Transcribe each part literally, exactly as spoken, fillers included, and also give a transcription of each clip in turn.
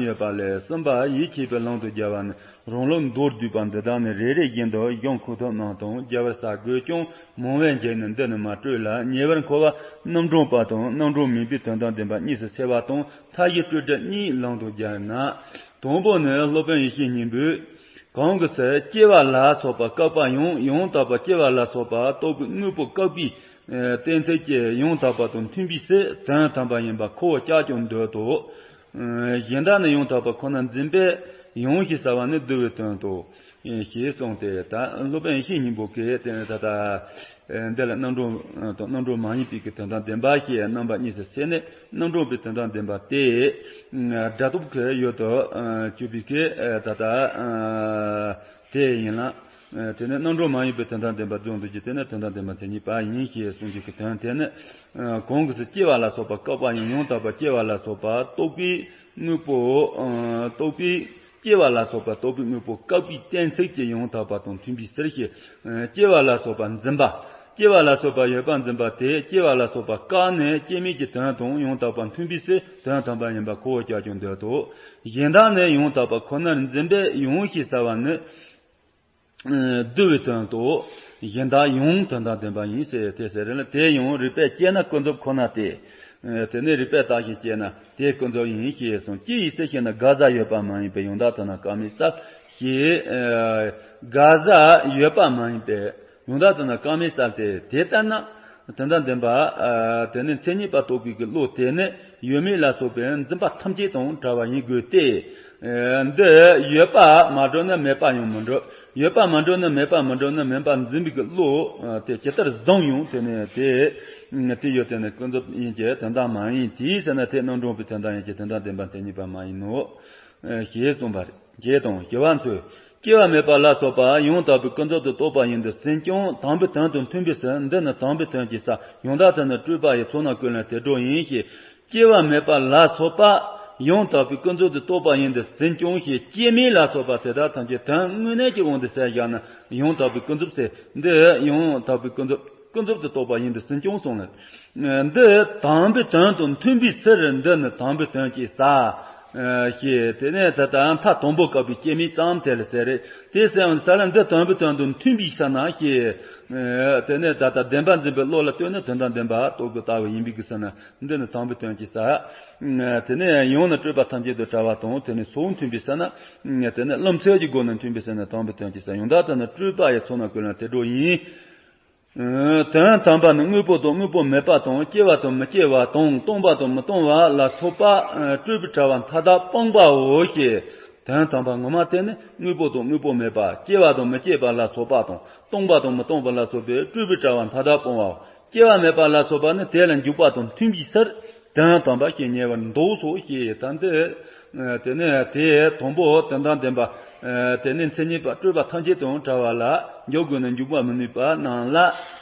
ཡོད་པ་ལས་གསུམ་པ་ཡིད་ཆེས་པའི་ལམ་དུ་སྦྱར་བ་ནི། རང་ལུགས་མདོར་བསྡུས་པ་འདི་དག་ནི་རེ་རེ་བཞིན་དུ་གཞུང་ཁུངས་ཐུབ་རྣམས་དང་སྦྱར་བར་བྱ་དགོས་ཀྱང་། མང་བས་མཇལ་ནས་འདི་ནི་མ་སྤྲོས་ལ། ཉེ་བར་མཁོ་བ་རྣམ་གྲངས་པ་དང་རྣམ་གྲངས་མིན་པའི་དོན་དམ་བདེན་པ་གཉིས་སུ་ཕྱེ་བ་དང་། མཐའ་བཞི་སྤྲོས་བྲལ་གཉིས་ལམ་དུ་སྦྱར་ན། དང་པོ་ནི་སློབ་དཔོན་ཡེ་ཤེས་སྙིང་པོས། གང་གི་ཚེ་སྐྱེ་བ་ལ་སོགས་པ་བཀག་པ་ཡང་ཡང་དག་པར་སྐྱེ་བ་ལ་སོགས་པ་རྟོག་པའི་དངོས་པོ་བཀག་པའི་གཏན་ཚིགས་ཀྱིས་ཡང་དག་པ་དང་མཐུན་པའི་ཕྱིར་དོན་དམ་པ་ཡིན་པ་ཁོ་བོ་ཅག་ཀྱང་འདོད་དོ། གཞན་དག་ནི་ཡང་དག་པ་ཁོ་ན་འཛིན་པས་ཡང་ཞེས་བྱ་བ་ནི་བསྡུ་བའི་དོན་ཏོ། ཞེས་གསུངས་ཏེ། ད་སློབ་དཔོན་ཡེ་ཤེས་སྙིང་པོ་གིས་དེ་ནི་ད་ལྟ་འདི་ལ་རྣམ་གྲངས་དང་རྣམ་གྲངས་མ་ཡིན་པའི་གི་དོན་དམ་བདེན་པ་ཞེས་རྣམ་པ་གཉིས་སུ་ཕྱེ་ནས། རྣམ་གྲངས་པའི་དོན་དམ་བདེན་པ་དེ་སྒྲ་སྟོབས་ཀྱི་ཡུལ་དུ་གྱུར་པའི་གི་ད་ལྟ་དེ་ཡིན་ལ། དེ་ནི་རྣམ་གྲངས་མ་ཡིན་པའི་དོན་དམ་བདེན་པ་རྫོགས་འདུག་ཅེས། དེ་ནི་དོན་དམ་བདེན་པ་མཚན་ཉིད་པ་ཡིན་ཞེས་གསུངས་རྒྱུ་གི་དོན། དེ་ནི་གང་གི་ཚེ་སྐྱེ་བ་ལ་སོགས་པ་བཀག་པ་ཡང་ཡང་དག་པར་སྐྱེ་བ་ལ་སོགས་པ་རྟོག་པའི་དངོས་པོ། རྟོག་པའི་སྐྱེ་བ་ལ་སོགས་པ་རྟོག་པའི་དངོས་པོ་བཀག་པའི་གཏན་ཚིགས་ཀྱིས་ཡང་དག་པ་དང་མཐུན་པའི་ཕྱིར་ཞེས། སྐྱེ་བ་ལ་སོགས་པ་འཛིན་པ། སྐྱེ་བ་ལ་སོགས་པ་ཡོད་པ་འཛིན་པ་དེ་སྐྱེ་བ་ལ་སོགས་པ་བཀག་ནས་སྐྱེ་མེད་ཀྱི་དོན་དང་ཡང་དག་པ་མཐུན་པའི་ཕྱིར་དོན་དམ་པ་ཡིན་པ་ཁོ་བོ་ཅག་ཀྱང་འདོད་དོ། གཞན་དག་ནི་ཡང་དག་པ་ཁོ་ནར་འཛིན་པས་ཡང་ཞེས་བྱ་བ་ནི། བསྡུ་བའི་དོན་ཏོ། གཞན་དག་ཡང་དོན་དམ་བདེན་པ་ཡིན་ཟེར་དེ་ཟེར་ལ། དེ་ཡང་རིགས་པས་དཔྱད་ན་ཀུན་རྫོབ་ཁོ་ན་སྟེ། དེ་ནི་རིགས་པས་བརྟགས་ཤིང་དཔྱད་ན་དེ་ཀུན་རྫོབ་ཡིན་ཞེས་གསུངས། ཅི་ཡིན་ཟེར་ཞེ་ན། དགག་བྱ་ཡོད་པ་མ་ཡིན་པས་ཡང་དག་ཏུ་ན་བཀག་མེད་བསལ་ཞེས། དགག་བྱ་ཡོད་པ་མ་ཡིན་པས་ཡང་དག་ཏུ་ན་བཀག་མེད་བསལ་ཏེ། དེ་ལྟར་ན། དོན་དམ་བདེན་པ། དེ་ནི་མཚན་ཉིད་པ་རྟོགས་པའི་གི་བློ་དེ་ནི་ཡོད་མེད་ལ་སོགས་པའི་འཛིན་པ་ཐམས་ཅད་དང་བྲལ་བ་ཡིན་དགོས་ཏེ། འདི་ཡོད་པ་མ་གྲུབ་ན་མེད་པ་ཡང་མི་འགྲུབ། ཡོད་པ་མ་གྲུབ་ན་མེད་པ་མི་འགྲུབ་ན། མིན་པར་འཛིན་པའི་གི་བློ་དེ་ཇི་ལྟར་བཟུང་ཡང་དེ་ནི་དེ། དེ་ཡོད་དེ་ནི་ཀུན་རྫོབ་ཡིན་གྱི་དོན་དམ་མ་ཡིན། དེའི་ཕྱིར་ན་དེ་རྣམ་གྲངས་པའི་དོན་དམ་ཡིན་གྱི་དོན་དམ་བདེན་པ་མཚན་ཉིད་པ་མ་ཡིན་ནོ། ཞེས་གསུངས་པ་རེད། ཞེས་དང་། ཞི་བ་འཚོས། སྐྱེ་བ་མེད་པ་ལ་སོགས་པ་ཡང་དག་པའི་ཀུན་རྫོབ་ཏུ་རྟོགས་པ་ཡིན་དུ་ཟིན་ཀྱང་དམ་པའི་དོན་དང་མཐུན་པའི་ཕྱིར་འདི་ནི་དམ་པའི་དོན་གྱི་ས་ཡང་དག་ཏུ་ནི་སྤྲོས་པ་ཡི་ཚོགས་རྣམས་ཀུན་ལས་དེ་འགྲོ་ཡིན་ཞེས། སྐྱེ་བ་མེད་པ་ལ་སོགས་པ་ཡང་དག་པའི་ཀུན་རྫོབ་ཏུ་རྟོགས་པ་ཡིན་དུ་ཟིན་ཀྱང་ཞེས། སྐྱེ་མེད་ལ་སོགས་པ་དེ་དག་ཐམས་ཅད་དོན་དངོས་གནས་ཀྱི་དབང་དུ་བྱས་བཞག་ན་ཡང་དག་པའི་ཀུན་རྫོབ་ཟེར། འདི་ཡང་དག་པའི་ཀུན་རྫོབ། ཀུན་རྫོབ་ཏུ་རྟོགས་པ་ཡིན་དུ་ཟིན་ཀྱང་གསུངས་ལ། འདི་དམ་པའི་དོན་དང་མཐུན་པའི་ཕྱིར་འདི་ནི་དམ་པའི་དོན་གྱི་ས། ཞེས་དེ་ནས་ད་ལྟ་མཐའ་དང་པོ་བཀག་པའི་སྐྱེ་མེད་ཙམ་དེ་ལ་ཟེར་རེད། དེ་ཟེར་བ་ས་ལ་འདི་དམ་པའི་དོན་དང་མཐུན་པའི་ས་ན་ཞེས། དེ་ནས་ད་ལྟ་བདེན་པ་འཛིན་པའི་བློ་ལ་ལྟོས་ནས་དོན་དམ་བདེན་པ་རྟོགས་དགོས་ལྟ་བུ་ཡིན་པའི་གི་ས་ན་འདི་ནི་དམ་པའི་དོན་གྱི་ས། དེ་ནས་ཡང་ན་སྤྲོས་པ་ཐམས་ཅད་དང་བྲལ་བ་དང་དེ་ནས་ཚོགས་མཐུན་པའི་ས་ན། དེ་ནས་རློམ་སེལ་གྱི་སྒོ་ནས་མཐུན་པའི་ས་ན་དམ་པའི་དོན་གྱི་ས། ཡང་དག་ཏུ་ནི་སྤྲོས་པ་ཡི་ཚོགས་རྣམས་ཀུན་ལས་དེ་འགྲོ་ཡིན། དོན་དམ་པ་ནི་དངོས་པོ་དང་དངོས་པོ་མེད་པ་དང་། སྐྱེ་བ་དང་མི་སྐྱེ་བ་དང་། སྟོང་པ་དང་མི་སྟོང་བ་ལ་སོགས་པ་སྤྲོས་པའི་བྲལ་བ་མཐའ་དག་སྤངས་པའོ་ཞེས། དོན་དམ་པ་ངོ་མ་དེ་ནི་དངོས་པོ་དང་དངོས་པོ་མེད་པ། སྐྱེ་བ་དང་མི་སྐྱེ་བ་ལ་སོགས་པ་དང་། སྟོང་པ་དང་མི་སྟོང་བ་ལ་སོགས་པའི་སྤྲོས་པའི་བྲལ་བ་མཐའ་དག་སྤངས་པའོ། སྐྱེ་བ་མེད་པ་ལ་སོགས་པ་ནི་དེ་ལ་འཇུག་པ་དང་མཐུན་པའི་ཕྱིར་དོན་དམ་པ་ཞེས་ཉེ་བར་འདོགས་སོ་ཞེས། ད་འདི། དེ་ནས་དེ་དང་པོ་དོན་དམ་བདེན་པ། དེ་ནས་མཚན་ཉིད་པ་སྤྲོས་པ་ཐམས་ཅད་དང་བྲལ་བ་ལ་འཇུག་དགོས་ན་འཇུག་པ་མི་ནུས་པ་རྣམས་ལ།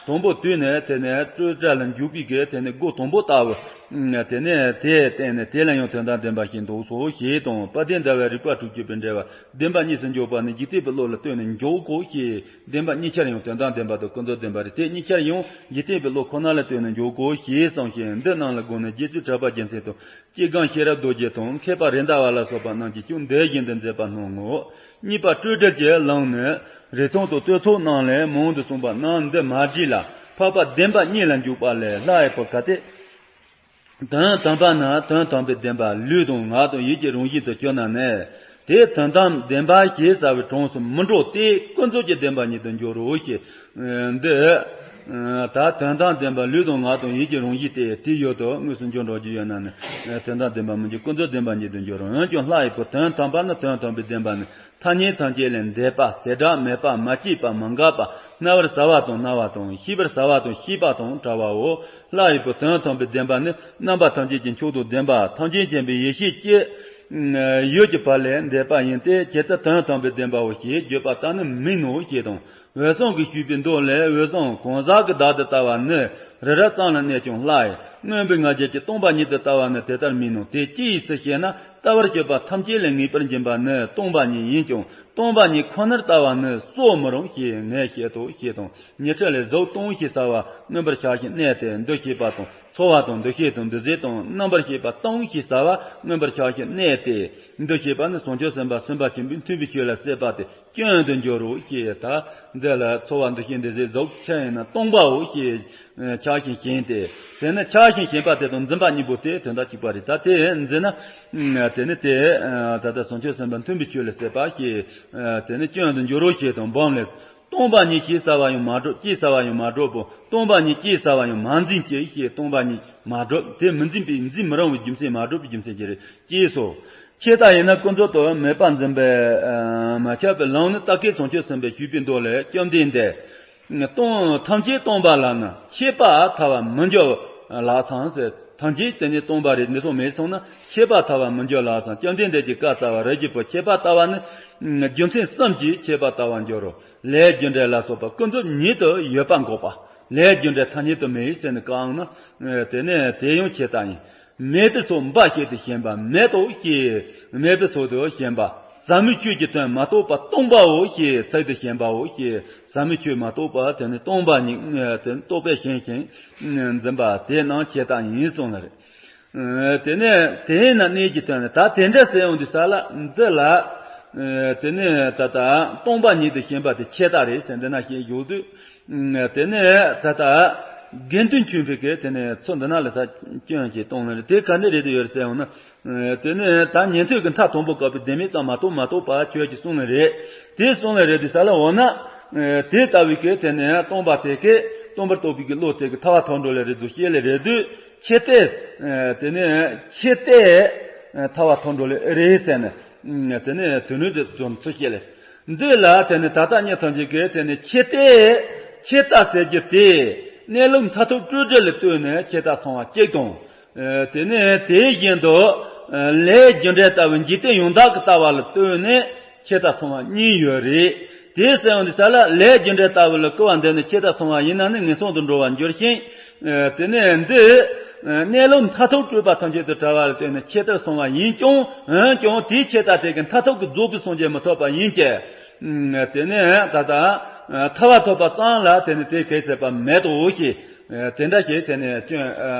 དང་པོ་དུས་ནས་དེ་ནས་སྤྲོས་བྲལ་ལ་འཇུག་པའི་གི་དེ་ནས་སྒོ་དང་པོ་ལྟ་བུ། དེ་ནས་དེ་བརྟེན་ནས་དེ་ལ་ཡང་དོན་དམ་བདེན་པ་ཞེས་འདོགས་སོ་ཞེས་དང་། དཔལ་ལྡན་ཟླ་བའི་རིགས་པ་དྲུག་ཅུ་པའི་འགྲེལ་པ། བདེན་པ་གཉིས་སུ་འཇོག་པ་ནི་འཇིག་རྟེན་པའི་བློ་ལ་ལྟོས་ནས་འཇོག་གོ་ཞེས། བདེན་པ་གཉིས་ཆར་ཡང་དོན་དམ་བདེན་པ་དང་ཀུན་རྫོབ་བདེན་པ་རེད། དེ་གཉིས་ཆར་ཡང་འཇིག་རྟེན་པའི་བློ་ཁོ་ན་ལ་ལྟོས་ནས་འཇོག་གོ་ཞེས་གསུངས་ཤིང་། འདི་རྣམས་ལ་དགོངས་ནས་རྗེ་བཙུན་གྲགས་པ་རྒྱལ་མཚན་དང་། སྐྱེས་སྒང་ཤེས་རབ་རྡོ་རྗེ་དང་། མཁས་པ་རེད་མདའ་བ་ལ་སོགས་པ་རྣམས་ཀྱིས་ཀྱང་འདི་བཞིན་དུ་མཛད་པ་སྣང་ངོ་། གཉིས་པ་སྤྲོས་བྲལ་གྱི་ལམ་ནི། རིགས་མཚམས་དང་སྤྲོས་ཚོགས་རྣམས་ལས་མང་དུ་གསུངས་པ་རྣམས་འདི་མ་བྲིས་ལ། འཕགས་པ་བདེན་པ་གཉིས་ལ་འཇུག་པ་ལས། ལྷ་ཡི་བུ་གལ་ཏེ། དོན་དམ་པ་ན་དོན་དམ་པའི་བདེན་པ་ལུས་དང་ངག་དང་ཡིད་ཀྱི་རང་བཞིན་དུ་གྱུར་ན་ནི། དེ་དོན་དམ་བདེན་པ་ཞེས་བྱ་བའི་གྲངས་སུ་མི་འགྲོ་སྟེ་ཀུན་རྫོབ་ཀྱི་བདེན་པ་ཉིད་དུ་འགྱུར་རོ་ཞེས། འདི། ད་དོན་དམ་བདེན་པ་ལུས་དང་ངག་དང་ཡིད་ཀྱི་རང་བཞིན་ཏེ། དེ་ཡོད་དོ་དངོས་སུ་འགྱུར་འགྲོ་རྒྱུ་ཡོད་ན་ནི། དོན་དམ་བདེན་པ་མི་འགྱུར་ཀུན་རྫོབ་བདེན་པ་ཉིད་དུ་འགྱུར་རོ། འོན་ཀྱང་ལྷ་ཡི་བུ་དོན་དམ་པ་ནི་དོན་དམ་པའི་བདེན་པ་ནི། ཐ་སྙད་ཐམས་ཅད་ལས་འདས་པ། ཟད་འགྲོ་མེད་པ། མ་སྐྱེས་པ། མ་འགགས་པ། རྣ་བར་ཟ་བ་དང་རྣ་བ་དང་། ཤེས་པར་ཟ་བ་དང་ཤེས་པ་དང་བྲལ་བའོ། ལྷ་ཡི་བུ་དོན་དམ་པའི་བདེན་པ་ནི་རྣམ་པ་ཐམས་ཅད་ཀྱི་མཆོག་ཏུ་ལྡན་པ། ཐམས་ཅད་མཁྱེན་པའི་ཡེ་ཤེས་ཀྱི་ཡུལ་གྱི་བར་ལས་འདས་པ་ཡིན་ཏེ། ཇི་ལྟར་དོན་དམ་པའི་བདེན་པའོ་ཞེས་བརྗོད་པ་ལྟར་ནི་མིན་ནོ་ཞེས་དང་། འོད་སྲུང་གིས་ཞུས་པའི་མདོ་ལས། འོད་སྲུང་གང་ཟག་གི་བདག་ཏུ་ལྟ་བ་ནི་རི་རབ་ཙམ་ལ་གནས་ཀྱང་སླ་ཡི། མངོན་པའི་ང་རྒྱལ་གྱིས་སྟོང་པ་ཉིད་དུ་ལྟ་བ་ནི་དེ་ལྟར་མིན་ནོ། དེ་ཅི་ཡིན་ཟེར་ཞེ་ན། ལྟ་བར་གྱུར་པ་ཐམས་ཅད་ལས་ངེས་པར་འབྱིན་པ་ནི་སྟོང་པ་ཉིད་ཡིན་ཀྱང་། སྟོང་པ་ཉིད་ཁོ་ནར་ལྟ་བ་ནི་གཙོ་མི་རུང་ཞེས་ངས་བཤད་དོ་ཞེས་དང་། ཉི་ཁྲི་ལས་གཟུགས་སྟོང་ཞེས་བྱ་བ་མངོན་པར་བྱ་ཞིང་གནས་ཏེ་འདུ་ཤེས་པ་དང་ ཚོར་བ་དང་འདུ་ཤེས་དང་འདུ་བྱེད་དང་རྣམ་པར་ཤེས་པ་སྟོང་ཞེས་བྱ་བ་མངོན་པར་ཆགས་ཤིང་གནས་ཏེ། འདུ་ཤེས་པ་ནི་བྱང་ཆུབ་སེམས་དཔའ་སེམས་དཔའ་ཆེན་པོས་མཐུན་པའི་ཆོས་ལ་སྲེད་པ་སྟེ་སྐྱོན་དུ་འགྱུར་རོ་ཞེས། ད་འདི་ལ་ཚོར་བ་འདུ་ཤེས་འདུ་བྱེད་གཟུགས་ཆ་ཡིན་ན་སྟོང་པའོ་ཞེས་ཆགས་ཤིང་ཞེན་ཏེ། དེ་ནི་ཆགས་ཤིང་ཞེན་པ་དེ་དང་འཛིན་པ་གཉིས་པོ་དེ་དོན་དག་གཅིག་པ་རེད། ད་དེ་འཛིན་ན་དེ་ནི་དེ་ད་ལྟ་བྱང་ཆུབ་སེམས་དཔའ་མཐུན་པའི་ཆོས་ལ་སྲེད་པ་ཞེས་དེ་ནི་སྐྱོན་དུ་འགྱུར་རོ་ཞེས་དང་སྦོམ་ལས། སྟོང་པ་ཉིད་ཞེས་བྱ་བ་ཡང་མ་གྲུབ། ཅེས་བྱ་བ་ཡང་མ་གྲུབ་བོ། སྟོང་པ་ཉིད་ཅེས་བྱ་བ་ཡང་མ་འཛིན་ཅིག་ཞེས་སྟོང་པ་ཉིད་མ་གྲུབ། དེ་མི་འཛིན་པའི་འཛིན་མི་རུང་བའི་རྒྱུ་མཚན་མ་གྲུབ་པའི་རྒྱུ་མཚན་གྱིས་རེད། ཅེས་སོ། ཆད་ལྟ་ཡིན་ན་ཀུན་རྫོབ་ཏུ་མེད་པར་འཛིན་པས་མ་ཁྱབ་པའི་ལམ་ནི་རྟགས་ཁས་བྱང་ཆུབ་སེམས་དཔས་ཞུས་པའི་མདོ་ལས། བཅོམ་ལྡན་འདས། སྟོང་ཐམས་ཅད་སྟོང་པ་ལ་ནི་ཆད་པ་ཐལ་བར་མི་འགྱུར་ལགས་སམ་ཟེར། ཐམས་ཅད་དེ་ནི་སྟོང་པ་རེད། འདི་སོགས་མེད་སོང་ན་ཆད་པ་ཐལ་བར་མི་འགྱུར་ལགས་སམ། བཅོམ་ལྡན་འདས་ཀྱིས་བཀའ་སྩལ་པ། རིགས་ཀྱི་བུ། ཆད་པ་ལྟ་བ་ནི་རྒྱུ་མཚན་གསུམ་གྱིས་ཆད་པ་ལྟ་བར་འགྱུར་རོ། ལས་རྒྱུ་འབྲས་ལ་སོགས་པ་ཀུན་རྫོབ་ཉིད་དུ་ཡོད་པ་འགོག་པ། ལས་རྒྱུ་འབྲས་ཐ་སྙད་དུ་མེད་ཟེར་ནས་བཀག་ན། དེ་ནས་དེ་ཡང་ཆད་ལྟ་ཡིན། མེད་པའི་ཕྱོགས་འབའ་ཞིག་ཏུ་ཞེན་པ་མེད་དོ་ཞེས། མེད་པའི་ཕྱོགས་སུ་ཞེན་པ། ཟབ་མོའི་ཆོས་ཀྱི་དོན་མ་རྟོགས་པ་སྟོང་པའོ་ཞེས་ཚིག་ཏུ་ཞེན་པའོ་ཞེས། ཟབ་མོའི་ཆོས་མ་རྟོགས་པ་དེ་ནི་སྟོང་པ་ཉིད་དེ་ནི་རྟོག་པས་ཞེན་ཞིང་འཛིན་པ་དེ་རྣམས་ཆད་ལྟ་ཡིན་གསུངས་ལ་རེད། དེ་ནས་དེས་ན་གནས་ཀྱི་དོན་ནི། ད་དེ་འདྲ་ཟེར་ཡོང་དུས་ས་ལ་འདི་ལ། དེ་ནས་ད་ལྟ་སྟོང་པ་ཉིད་དུ་ཞེན་པ་དེ་ཆད་ལྟ་རེད་ཟེར་འདི་ན་བཤད་བཞག་དུས། དེ་ནས་ད་ལྟ་དགེ་འདུན་ཆོས་འཕེལ་གྱིས་དེ་ནས་ཚུར་འདི་ན་ལ་ད་སྐྱོན་ཅིག་གཏོང་ལ་རེད། དེ་ག་འདྲ་རེད་དུ་ཡོད་ཟེར་ཡོང་ན། དེ་ནས་ད་ཉན་ཐོས་ཀྱི་མཐའ་དང་པོ་བཀག་པའི་བདེན་མེད་ཙམ་མ་རྟོགས་མ་རྟོགས་པ་ཁྱོད་ཀྱིས་གསུངས་ལ་རེད། དེ་གསུངས་ལ་རེད་དུས་ས་ལ་འོ་ན། དེ་ལྟ་བུའི་གི་དེ་ནས་སྟོང་པ་དེ་གས་སྟོང་པར་རྟོགས་པའི་གི་བློ་དེ་གི་ཐལ་བ་ཐལ་འགྲོ་ལེ་རེད་དུ་བཤད་ལེ་རེད་དུས། ཆད་ལྟས། དེ་ནས་ཆད་ལྟས་ཐལ་བ་ཐལ་འགྲོ་ལེ་རེད་ཟེར་ནས། དེ་ནས་དོན་ནུས་དེ་བརྗོད་ཚུལ་བཤད་ལེ། འདི་ལ་དེ་ནས་ད་ལྟ་གཉིས་ཐམས་ཅད་ཀྱིས་དེ་ནས་ཆད་ལྟས་ཆད་ལྟ་ཟེར་རྒྱུ་དེ་གནས་ལུགས་མཐར་ཐུག་སྤྲོས་བྲལ་ལ་ལྟོས་ནས་ཆད་ལྟ་ཚང་བ་གཅིག་དང་། དེ་ནས་དེ་བཞིན་དུ་ལས་རྒྱུ་འབྲས་ལྟ་བུ་འཇིག་རྟེན་ཡང་དག་གི་ལྟ་བ་ལ་ལྟོས་ནས་ཆད་ལྟ་ཚང་བ་གཉིས་ཡོད་རེད། དེ་ཟེར་ཡོང་དུས་ས་ལ་ལས་རྒྱུ་འབྲས་ལྟ་བུ་ལ་སྐུར་བ་འདེབས་ནས་ཆད་ལྟ་ཚང་བ་ཡིན་ན་ནི་ངན་སོང་དུ་འགྲོ་བར་འགྱུར་ཞིང་། དེ་ནས་འདི་གནས་ལུགས་མཐར་ཐུག་སྤྲོས་པ་ཐམས་ཅད་དུ་བྲལ་བ་ལ་ལྟོས་ནས་ཆད་ལྟར་སོང་བ་ཡིན་ཀྱང་འོན་ཀྱང་དེའི་ཆད་ལྟ་དེ་གི་མཐར་ཐུག་གི་རྫོགས་པའི་སངས་རྒྱས་མི་ཐོབ་པ་ཡིན་གྱི། དེ་ནས་ད་ལྟ་ཐར་པ་ཐོབ་པ་ཙམ་ལ་དེ་ནི་དེ་གས་ཟེར་བ་མེད་དོ་ཞེས། དེ་འདྲ་ཞིག་དེ་ནས་སྐྱོན་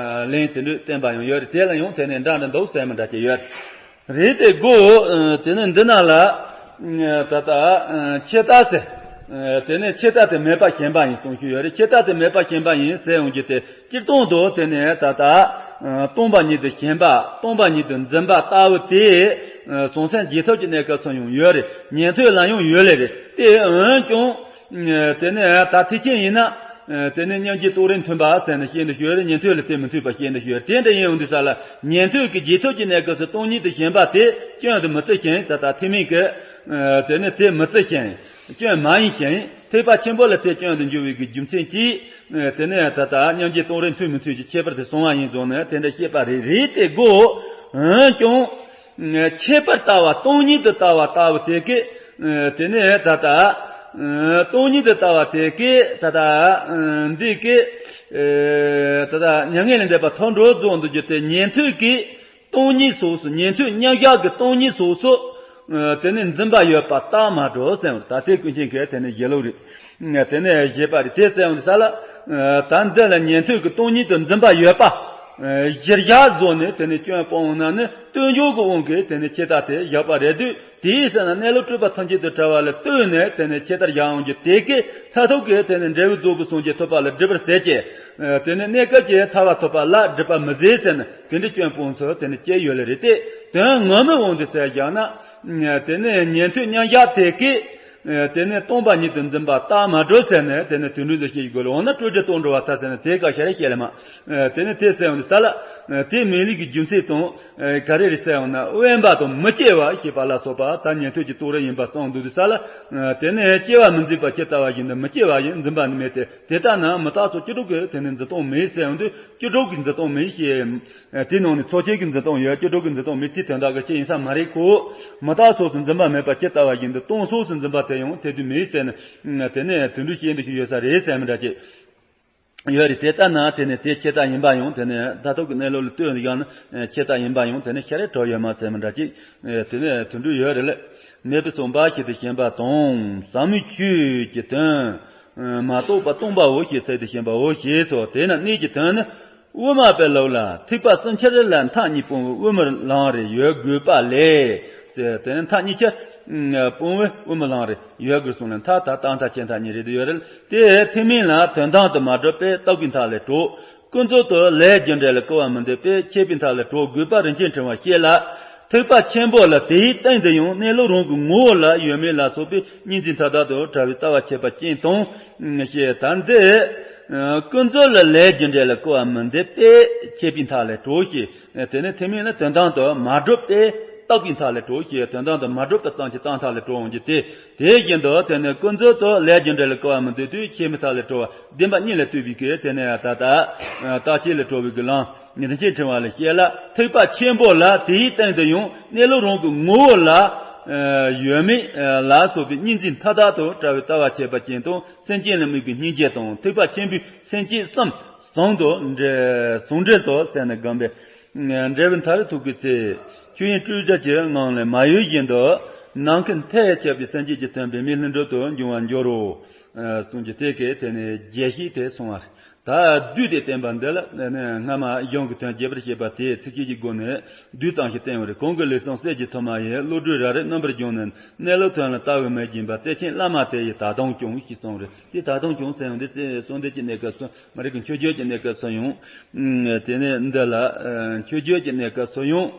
ལན་དེ་འདྲ་བསྟན་པ་ཡང་ཡོད་རེད། དེ་ལ་ཡང་དེ་ནས་འདྲ་འདྲ་འདུག་ཟེར་མི་འདྲ་ཅིག་ཡོད་རེད། དེ་གོ། དེ་ནས་འདི་ན་ལ། ད་ལྟ། ཆད་ལྟ་ཟེར། དེ་ནས་ཆད་ལྟ་དེ་མེད་པ་ཞེན་པ་ཡིན་གསུང་ཞུ་ཡོད་རེད། ཆད་ལྟ་དེ་མེད་པ་ཞེན་པ་ཡིན་ཟེར་ཡོང་རྒྱུ་དེ་སྤྱིར་བཏང་དུ་དེ་ནས་ད་ལྟ། སྟོང་པ་ཉིད་དུ་ཞེན་པ་སྟོང་པ་ཉིད་དུ་འཛིན་པ་ལྟ་བུ་དེ། བྱང་སེམས་རྗེས་ཐོབ་ཀྱི་གནས་སྐབས་སུ་ཡང་ཡོད་རེད། ཉན་ཐོས་ལ་ཡང་ཡོད་ལེ་རེད། དེ་འོན་ཀྱང་། དེ་ནས་ད་ཐེག་ཆེན་ཡིན་ན། དེ་ནས་སྙིང་རྗེ་རྟོག་རིམ་མཐུན་པ་ཟེར་ནས་བཤད་འདུག་ཞུ་ཡོད་རེད། ཉན་ཐོས་ལ་དེ་མི་མཐུན་པ་བཤད་འདུག་ཞུ་ཡོད་རེད། དེ་འདྲ་ཡིན་ཡོང་དུས་ས་ལ་ཉན་ཐོས་ཀྱི་རྗེས་ཐོབ་ཀྱི་གནས་སྐབས་སུ་སྟོང་ཉིད་དུ་ཞེན་པ་དེ་སྐྱོན་དུ་མི་བརྩི་ཞིང་ད་ལྟ་ཐེག་དམན་གྱི། དེ་ནི་དེ་མི་བརྩི་ཞིང་། སྐྱོན་མ་ཡིན་ཞིང་། ཐེག་པ་ཆེན་པོ་ལ་དེ་སྐྱོན་དུ་འགྱུར་བའི་གི་རྒྱུ་མཚན་གྱིས། དེ་ནས་ད་ལྟ་སྙིང་རྗེ་རྟོག་རིམ་མཐུན་མི་མཐུན་གྱི་ཁྱད་པར་དེ་གསུང་བ་ཡིན་ཙང་ནས་དེ་འདྲ་བཤད་པ་རེད། རེད་དེ་གོ། འོན་ཀྱང་། ཁྱད་པར་ལྟ་བ་སྟོང་ཉིད་དུ་ལྟ་བ་ལྟ་བུ་དེ་གས། དེ་ནས་ད་ལྟ། སྟོང་ཉིད་དུ་ལྟ་བ་དེ་གས་ད་ལྟ། འདི་གས། ད་ལྟ་མྱ་ངན་ལས་འདས་པ་ཐོབ་འགྲོ་རྫོགས་འདུག་རྒྱུ་དེ་ཉན་ཐོས་ཀྱི། སྟོང་ཉིད་སོགས་སུ་ཉན་ཐོས་མཉམ་གཞག་གི་སྟོང་ཉིད་སོགས་སུ། དེ་ནི་འཛིན་པ་ཡོད་པ་རྟགས་མ་གྲུབ་ཟེར་བ་ད་ལྟའི་ཀུན་མཁྱེན་གྱི་དེ་ནི་བཞེད་ལུགས་རེད། དེ་ནི་བཞེད་པ་རེད། དེ་ཟེར་བ་འདི་ས་ལ། ད་འདི་ལ་ཉན་ཐོས་ཀྱི་སྟོང་ཉིད་དུ་འཛིན་པ་ཡོད་པ། གཞིར་བཞག་བཟོ་ནས་དེ་ནི་སྐྱོན་སྤོང་ན་ནི་རྟོགས་འཇུག་གི་དབང་གིས་དེ་ནི་ཆད་ལྟ་དེ་བཞག་པ་རེད་དུས། དེའི་ས་ན་གནས་ལུགས་སྤྲོས་པ་ཐམས་ཅད་དུ་བྲལ་བ་ལ་ལྟོས་ནས་དེ་ནི་ཆད་ལྟར་བཞག་ཡོང་རྒྱུ་དེ་གས་མཐར་ཐུག་གི་དེ་ནི་འབྲས་བུ་རྫོགས་པའི་སངས་རྒྱས་ཐོབ་པ་ལ་སྒྲིབ་པར་ཟད་ཀྱི། དེ་ནི་གནས་སྐབས་ཀྱི་ཐར་པ་ཐོབ་པ་ལ་སྒྲིབ་པ་མི་ཟད་ཟེར་ནས་དེ་འདྲའི་སྐྱོན་སྤོང་ཚུལ་དེ་ནི་སྐྱེ་ཡོད་ལེ་རེད་དེ། དོན་ངོ་མའི་དབང་དུ་ཟེར་བཞག་ན། དེ་ནི་ཉན་ཐོས་མཉམ་གཞག་དེ་གས། དེ་ནི་སྟོང་པ་ཉིད་དུ་འཛིན་པ་རྟགས་མ་གྲུབ་ཟེར་ནས་དེ་ནི་དོན་འགྲུབ་ཏུ་བཤད་དགོས་ལ། འོ་ན་སྤྲོས་བྲལ་རྟོགས་འགྲོ་བ་ཐལ་ཟེར་ནས་དེ་ག་ཤ་རེ་བཤད་ལེ་མ། དེ་ནི་དེ་ཟེར་ཡོང་དུས་ས་ལ། དེ་མིན་ལུགས་ཀྱི་རྒྱུ་མཚན་དང་། ག་རེ་རེད་ཟེར་ཡོང་ན་དབེན་པ་དང་མི་སྐྱེ་བ་ཞེས་པ་ལ་སོགས་པ་ད་ཉན་ཐོས་ཀྱི་རྟོགས་རིགས་ཡིན་པ་གསུངས་འདུག་དུས་ས་ལ། དེ་ནི་སྐྱེ་བ་མི་འཛིན་པ་ཇི་ལྟ་བ་བཞིན་དུ་མི་སྐྱེ་བ་ཡིན་འཛིན་པ་ནི་མེད་དེ། དེ་ལྟ་ན་མི་རྟག་སོགས་ཀྱི་སྒྲོ་གི་དེ་ནི་འཛིན་སྟངས་མེད་ཟེར་ཡོང་དུས་ཀྱི་སྒྲོ་གི་འཛིན་སྟངས་མེད་ཞེས། དེའི་ནང་ནས་ཚོགས་ཆེན་གྱི་འཛིན་སྟངས་ཡོད། ཀྱི་སྒྲོ་གི་འཛིན་སྟངས་མེད་དེའི་དོན་དག་གི་ཅི་ཡིན་ས་མ་རེད་གོ། མི་རྟག་སོགས་སུ་འཛིན་པ་མེད་པ་ཇི་ལྟ་བ་བཞིན་དུ་སྟོང་སོགས་སུ་འཛིན་པ་དེ་ཡང་དེ་དུས་མེད་ཟེར་ནས། དེ་ནས་དོན་འགྲུབ་ཤེས་འདི་ཞིག་ཡོད་ས་རེད་ཟེར་མི་འདྲ་ཅིག་ཡོད་རེད། དེ་ལྟ་ན་དེ་ནས་དེ་ཆད་ལྟ་ཡིན་པ་ཡང་དེ་ནས་མཐར་ཐུག་གི་གནས་ལུགས་ལ་ལྟོས་ཡང་ན་ཆད་ལྟ་ཡིན་པ་ཡང་དེ་ནས་ཤ་རེ་གྲོགས་ཡོད་མ་ཟེར་མི་འདྲ་ཅིག་དེ་ནས་དོན་འགྲུབ་ཡོད་རེད་ལ། མེད་པའི་ཕྱོགས་འབའ་ཞིག་ཏུ་ཞེན་པ་དང་ཟབ་མོའི་ཆོས་ཀྱི་དོན་མ་རྟོགས་པ་སྟོང་པའོ་ཞེས་ཚིག་ཏུ་ཞེན་པའོ་ཞེས་སོ། དེས་ན་གནས་ཀྱི་དོན་ནི། དབུ་མ་པའི་ལུགས་ལ་ཐེག་པ་གསུམ་ཆར་ལ་མཐའ་གཉིས་སྤོང་བའི་དབུ་མའི་ལམ་རེ་ཡོད་དགོས་པ་ལས། ཟེར་དེ་ནི་མཐའ་གཉིས་ཆར་སྤོང་བའི་དབུ་མའི་ལམ་རེ་ཡོད་དགོས་གསུངས་ལ། མཐའ་དང་མཐའ་མཐའ་ཆེན་མཐའ་གཉིས་རེད་དུ་ཡོད་རེད། དེ་ཐེག་དམན་ལ་དོན་དམ་དུ་མ་གྲུབ་པས་རྟོག་པའི་མཐའ་ལས་གྲོལ། ཀུན་རྫོབ་ཏུ་ལས་རྒྱུ་འབྲས་ལ་སྐུར་བ་མི་འདེབས་པས་ཆད་པའི་མཐའ་ལས་གྲོལ་དགོས་པ་རིན་ཆེན་ཕྲེང་བ་བཤད་ལ། ཐེག་པ་ཆེན་པོ་ལ་དེའི་སྟེང་དུ་ཡང་གནས་ལུགས་རང་གི་ངོ་བོ་ལ་ཡོད་མེད་ལ་སོགས་པའི་གཉིས་འཛིན་མཐའ་དག་ཏུ་བྲལ་བའི་ལྟ་བ་འཆད་པ་ཅན་དང་། ཞེས་ད་འདི། ཀུན་རྫོབ་ལ་ལས་རྒྱུ་འབྲས་ལ་སྐུར་བ་མི་འདེབས་པས་ཆད་པའི་མཐའ་ལས་གྲོལ་ཞེས། དེ་ནི་ཐེག་དམན་ལ་དོན་དམ་དུ་མ་གྲུབ་པས་རྟོག་པའི་མཐའ་ལས་གྲོལ་ཞེས། དོན་དམ་དུ་མ་གྲུབ་པ་ཙམ་གྱིས་རྟོག་པའི་མཐའ་ལས་གྲོལ་འོང་རྒྱུ་དེ། དེ་བཞིན་དུ་དེ་ནི་ཀུན་རྫོབ་ཏུ་ལས་རྒྱུ་འབྲས་ལ་སྐུར་བ་མི་འདེབས་དུས་ཆད་པའི་མཐའ་ལས་གྲོལ་བ་བདེན་པ་གཉིས་ལ་ལྟོས་པའི་གི་དེ་ནི་ད་ལྟ་རྟག་ཆད་ལས་གྲོལ་བའི་གི་ལམ་རིན་ཆེན་ཕྲེང་བ་ལ་བཤད་ལ། ཐེག་པ་ཆེན་པོ་ལ་དེའི་སྟེང་དུ་ཡང་གནས་ལུགས་རང་གི་ངོ་བོ་ལ་ཡོད་མེད་ལ་སོགས་པའི་གཉིས་འཛིན་མཐའ་དག་ཏུ་བྲལ་བའི་ལྟ་བ་འཆད་པ་ཅན་དང་། སེམས་ཅན་ལ་དམིགས་པའི་སྙིང་རྗེ་དང་། ཐེག་པ་ཆེན་པོའི་སེམས་བསྐྱེད་གསུམ་ཟུང་དུ་འབྲེལ་ཟུང་འབྲེལ་དུ་ཟེར་ནས་བསྒོམས་པས། འབྲས་བུ་མཐར་ཐུག་གི་ཚེ། ཆོས་དབྱིངས་སྤྲོས་བྲལ་གྱི་ངང་ལས་མ་གཡོས་བཞིན་དུ། ནམ་མཁའི་མཐས་ཁྱབ་པའི་སེམས་བསྐྱེད་ཀྱི་དོན་པདྨའི་ལྷུན་གྲུབ་ཏུ་འབྱུང་བར་འགྱུར་རོ། གསུངས་ཀྱི་དེ་སྐད་དེ་ནས་རྒྱས་བཤད་དེ་གསུངས་པ་རེད། ད་བསྡུས་ཏེ་བསྟན་པ་འདི་ལ་ནི་སྔ་མ་གཞུང་གི་དོན་རྒྱས་པར་བཤད་པ་དེའི་ཚིགས་བཅད་ཀྱི་སྒོ་ནས་བསྡུས་ཙམ་ཞིག་བསྟན་པ་རེད། གོང་གི་ལེགས་གསུངས་གསེར་གྱི་ཐུར་མ་ཡིས། བློ་གྲོས་རབ་རིབ་རྣམ་པར་སྦྱངས་ནས། གནས་ལུགས་དོན་ལ་ལྟ་བའི་མིག་སྦྱིན་པ། བརྩེ་ཆེན་བླ་མ་དེ་ཡིས་ད་དུང་ཀྱང་ཞེས་གསུངས་རེད། དེ་ད་དུང་ཀྱང་ཟེར་ཡང་འདི་གསོལ་འདེབས་ཀྱི་གནས་སྐབས་སུ་མ་རེད་གི། མཆོད་བརྗོད་ཀྱི་གནས་སྐབས་སུ་ཡང་། དེ་ནས་འདི་ལ་མཆོད་བརྗོད་ཀྱི་གནས་སྐབས་སུ་ཡང་།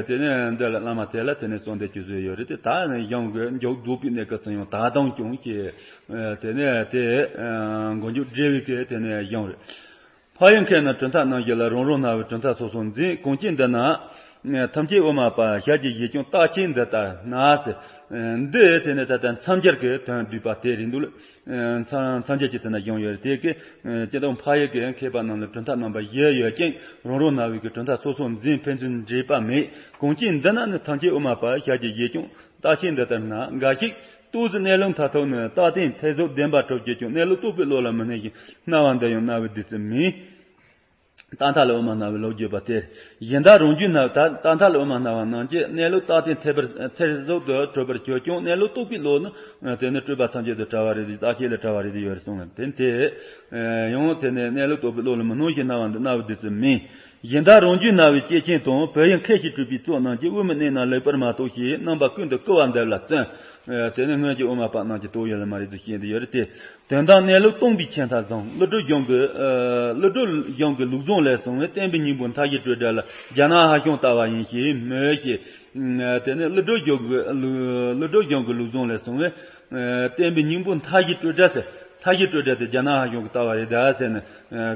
དེ་ནས་འདི་ལ་བླ་མ་དེ་ལ་དེ་ནས་གསོལ་འདེབས་ཀྱི་བཟོས་ཡོད་རེད་དེ། ད་ནི་གཞུང་གི་མཇུག་རྫོགས་པའི་གནས་སྐབས་སུ་ཡང་ད་དུང་ཀྱང་ཞེས། དེ་ནས་དེ་མགོ་མཇུག་འབྲེལ་བའི་གི་དེ་ནས་གཞུང་རེད། ཕ་ཡུལ་མཁས་ན་གྲུབ་མཐའ་རྣམ་བཞི་ལ། རང་རང་རྣ་བའི་གྲུབ་མཐའ་སོ་སོར་འཛིན། གང་ཅི་འདི་ན་ཐམས་ཅད་དབུ་མ་པ། ཞལ་གྱི་བཞེད་ཀྱང་རྟགས་ཆོས་འདི་ལྟར་སྣང་ཟེར། འདི་དེ་ནས་ད་ལྟ་མཚམས་སྦྱར་གྱི་དོན་བསྡུས་པ་དེ་རེད་འདུག་ལ། མཚམས་མཚམས་སྦྱར་གྱི་དེ་ན་བཞུགས་ཡོད་རེད། དེ་གི་སྤྱིར་བཏང་ཕ་ཡུལ་གྱི་མཁས་པ་རྣམས་ལ་གྲུབ་མཐའ་རྣམ་པ་བཞི་ཡོད་ཅིང་། རང་རང་རྣ་བའི་གི་གྲུབ་མཐའ་སོ་སོར་འཛིན། ཕན་ཚུན་འདྲེས་པ་མེད། གང་ཅི་འདི་ན་ནི་ཐམས་ཅད་དབུ་མ་པ། ཞལ་གྱི་བཞེད་ཀྱང་རྟགས་ཆོས་འདི་ལྟར་སྣང་། འགའ་ཞིག་ཏོག་ཙམ་གནས་ལུགས་མཐར་ཐུག་ནི། རྟག་བརྟན་ཐེར་ཟུག་བདེན་པར་གྲུབ་ཀྱང་། གནས་ལུགས་རྟོགས་པའི་བློ་ལ་མི་གནས་ཤིང་། སྣང་བ་འདི་ཡང་སྣང་བའི་བདུད་རྩི་མིན། རྟག་མཐའ་ལ་དབུ་མ་སྣང་བའི་ལུགས་བརྗོད་པ་སྟེ། གཞི་བདག་རང་རྒྱུད་སྣང་། ད་རྟག་མཐའ་ལ་དབུ་མ་སྣང་བ་རྣམས་ཀྱིས་གནས་ལུགས་རྟག་བརྟན་ཐེར་པར་ཐེར་ཟུག་ཏུ་གྲུབ་པར་གྱུར་ཀྱང་། གནས་ལུགས་རྟོགས་པའི་བློ་ནི་དེ་ནི་སྤྲོས་པ་ཐམས་ཅད་དུ་བྲལ་བ་རེད། རྟག་ཆད་ལས་བྲལ་བ་རེད་ཡོད་རེད་གསུངས་ལ། དེ་དེ་ཡང་དེ་ནི་གནས་ལུགས་རྟོགས་པའི་བློ་ལ་མི་སྣང་ཞིང་། སྣང་བ་འདི་ནི་སྣང་བའི་བདུད་རྩི་མིན། གཞི་བདག་རང་རྒྱུད་སྣང་བའི་སྐྱེས་ཆེན་དང་། བོད་ཡུལ་མཁས་ཤིང་གྲུབ་པའི་ཚོགས་རྣམས་ཀྱིས། དབུ་མའི་གནས་རྣམས་ལེགས་པར་མ་རྟོགས་ཤིང་། རྣམ་པ་ཀུན་ཏུ་སྐུར་བ་འདེབས་ལ་བརྩོན། དེ་ནི་སྔོན་གྱི་དབུ་མ་པ་རྣམས་ཀྱིས་རྟོགས་ཡོད་ལ་མ་རེད་དུ་ཤེས་འདི་ཡོད་རེད་དེ། དོན་དམ་གནས་ལུགས་སྟོང་པའི་ཆད་མཐའ་བཟུང་། ཀླུ་སྒྲུབ་གཞུང་གི་ཀླུ་སྒྲུབ་གཞུང་གི་ལུགས་བཟང་ལས་གསུངས་པའི་བརྟན་པའི་སྙིང་པོ་མཐའ་བཞི་སྤྲོས་བྲལ་ལ་རྒྱ་ནག་ཧ་ཤང་ལྟ་བ་ཡིན་ཞེས་མོས་ཤིང་། དེ་ནས་ཀླུ་སྒྲུབ་གཞུང་གི་ཀླུ་སྒྲུབ་གཞུང་གི་ལུགས་བཟང་ལས་གསུངས་པའི་བརྟན་པའི་སྙིང་པོ་མཐའ་བཞི་སྤྲོས་བྲལ་ཟེར། མཐའ་བཞི་སྤྲོས་བྲལ་དེ་རྒྱ་ནག་ཧ་ཤང་གི་ལྟ་བ་རེད་ད་ཟེར་ནས་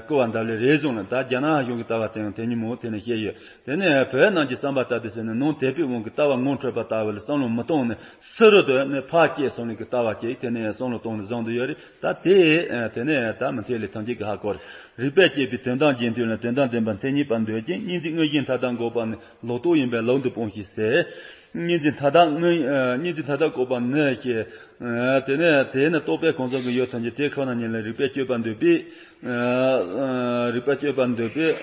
སྐུར་བ་འདེབས་ལེ་རེད་གསུངས་ལ། ད་རྒྱ་ནག་ཧ་ཤང་གི་ལྟ་བ་དེ་ཡང་དེ་ཉིན་མོ་དེ་ནས་བཤད་ཡོད། དེ་ནས་བོད་རྣམས་ཀྱི་བསམ་པ་ལྟར་དུ་ཟེར་ནས་ནང་དད་པའི་དབང་གིས་ལྟ་བ་ངོ་འཕྲོད་པ་ལྟ་བུ་ལ་བསམ་བློ་མི་གཏོང་ནས། ཕྱི་རོལ་དུ་ནི་ཕར་སྐྱེས་སོང་ནས་ཀྱི་ལྟ་བ་སྐྱེས། དེ་ནས་བསམ་བློ་གཏོང་ནས་བཟུང་དུ་ཡོད་རེད། ད་དེ་དེ་ནས་ད་མི་འཐད་ལས་ཐམས་ཅད་ཀྱིས་ཧ་གོ་རེད། རིགས་པས་དཔྱད་པའི་དོན་དམ་རྗེས་མཐུན་ལ། དོན་དམ་བདེན་པ་མཚན་ཉིད་པར་འདོད་ཅིང་། གཉིས་འཛིན་དངོས་གཞིའི་མཐའ་དག་འགོག་པ་ནི། ལོག་རྟོག་ཡིན་པས་ལོག་འདི་སྤོང་ཞིག་ཟེར། གཉིས་འཛིན་མཐའ་དག་དངོས་གཉིས་འཛིན་མཐའ་དག་འགོག་པ་ནི་ཞེས། དེ་ནས་དེ་ནི་རྟོག་པས་གང་ཟག་གི་ཡུལ་ཐམས་ཅད་དེ་ཁོ་ན་ཉིད་ལ་རིགས་པས་དཔྱོད་པར་འདོད་པས། རིགས་པས་དཔྱོད་པར་འདོད་པས་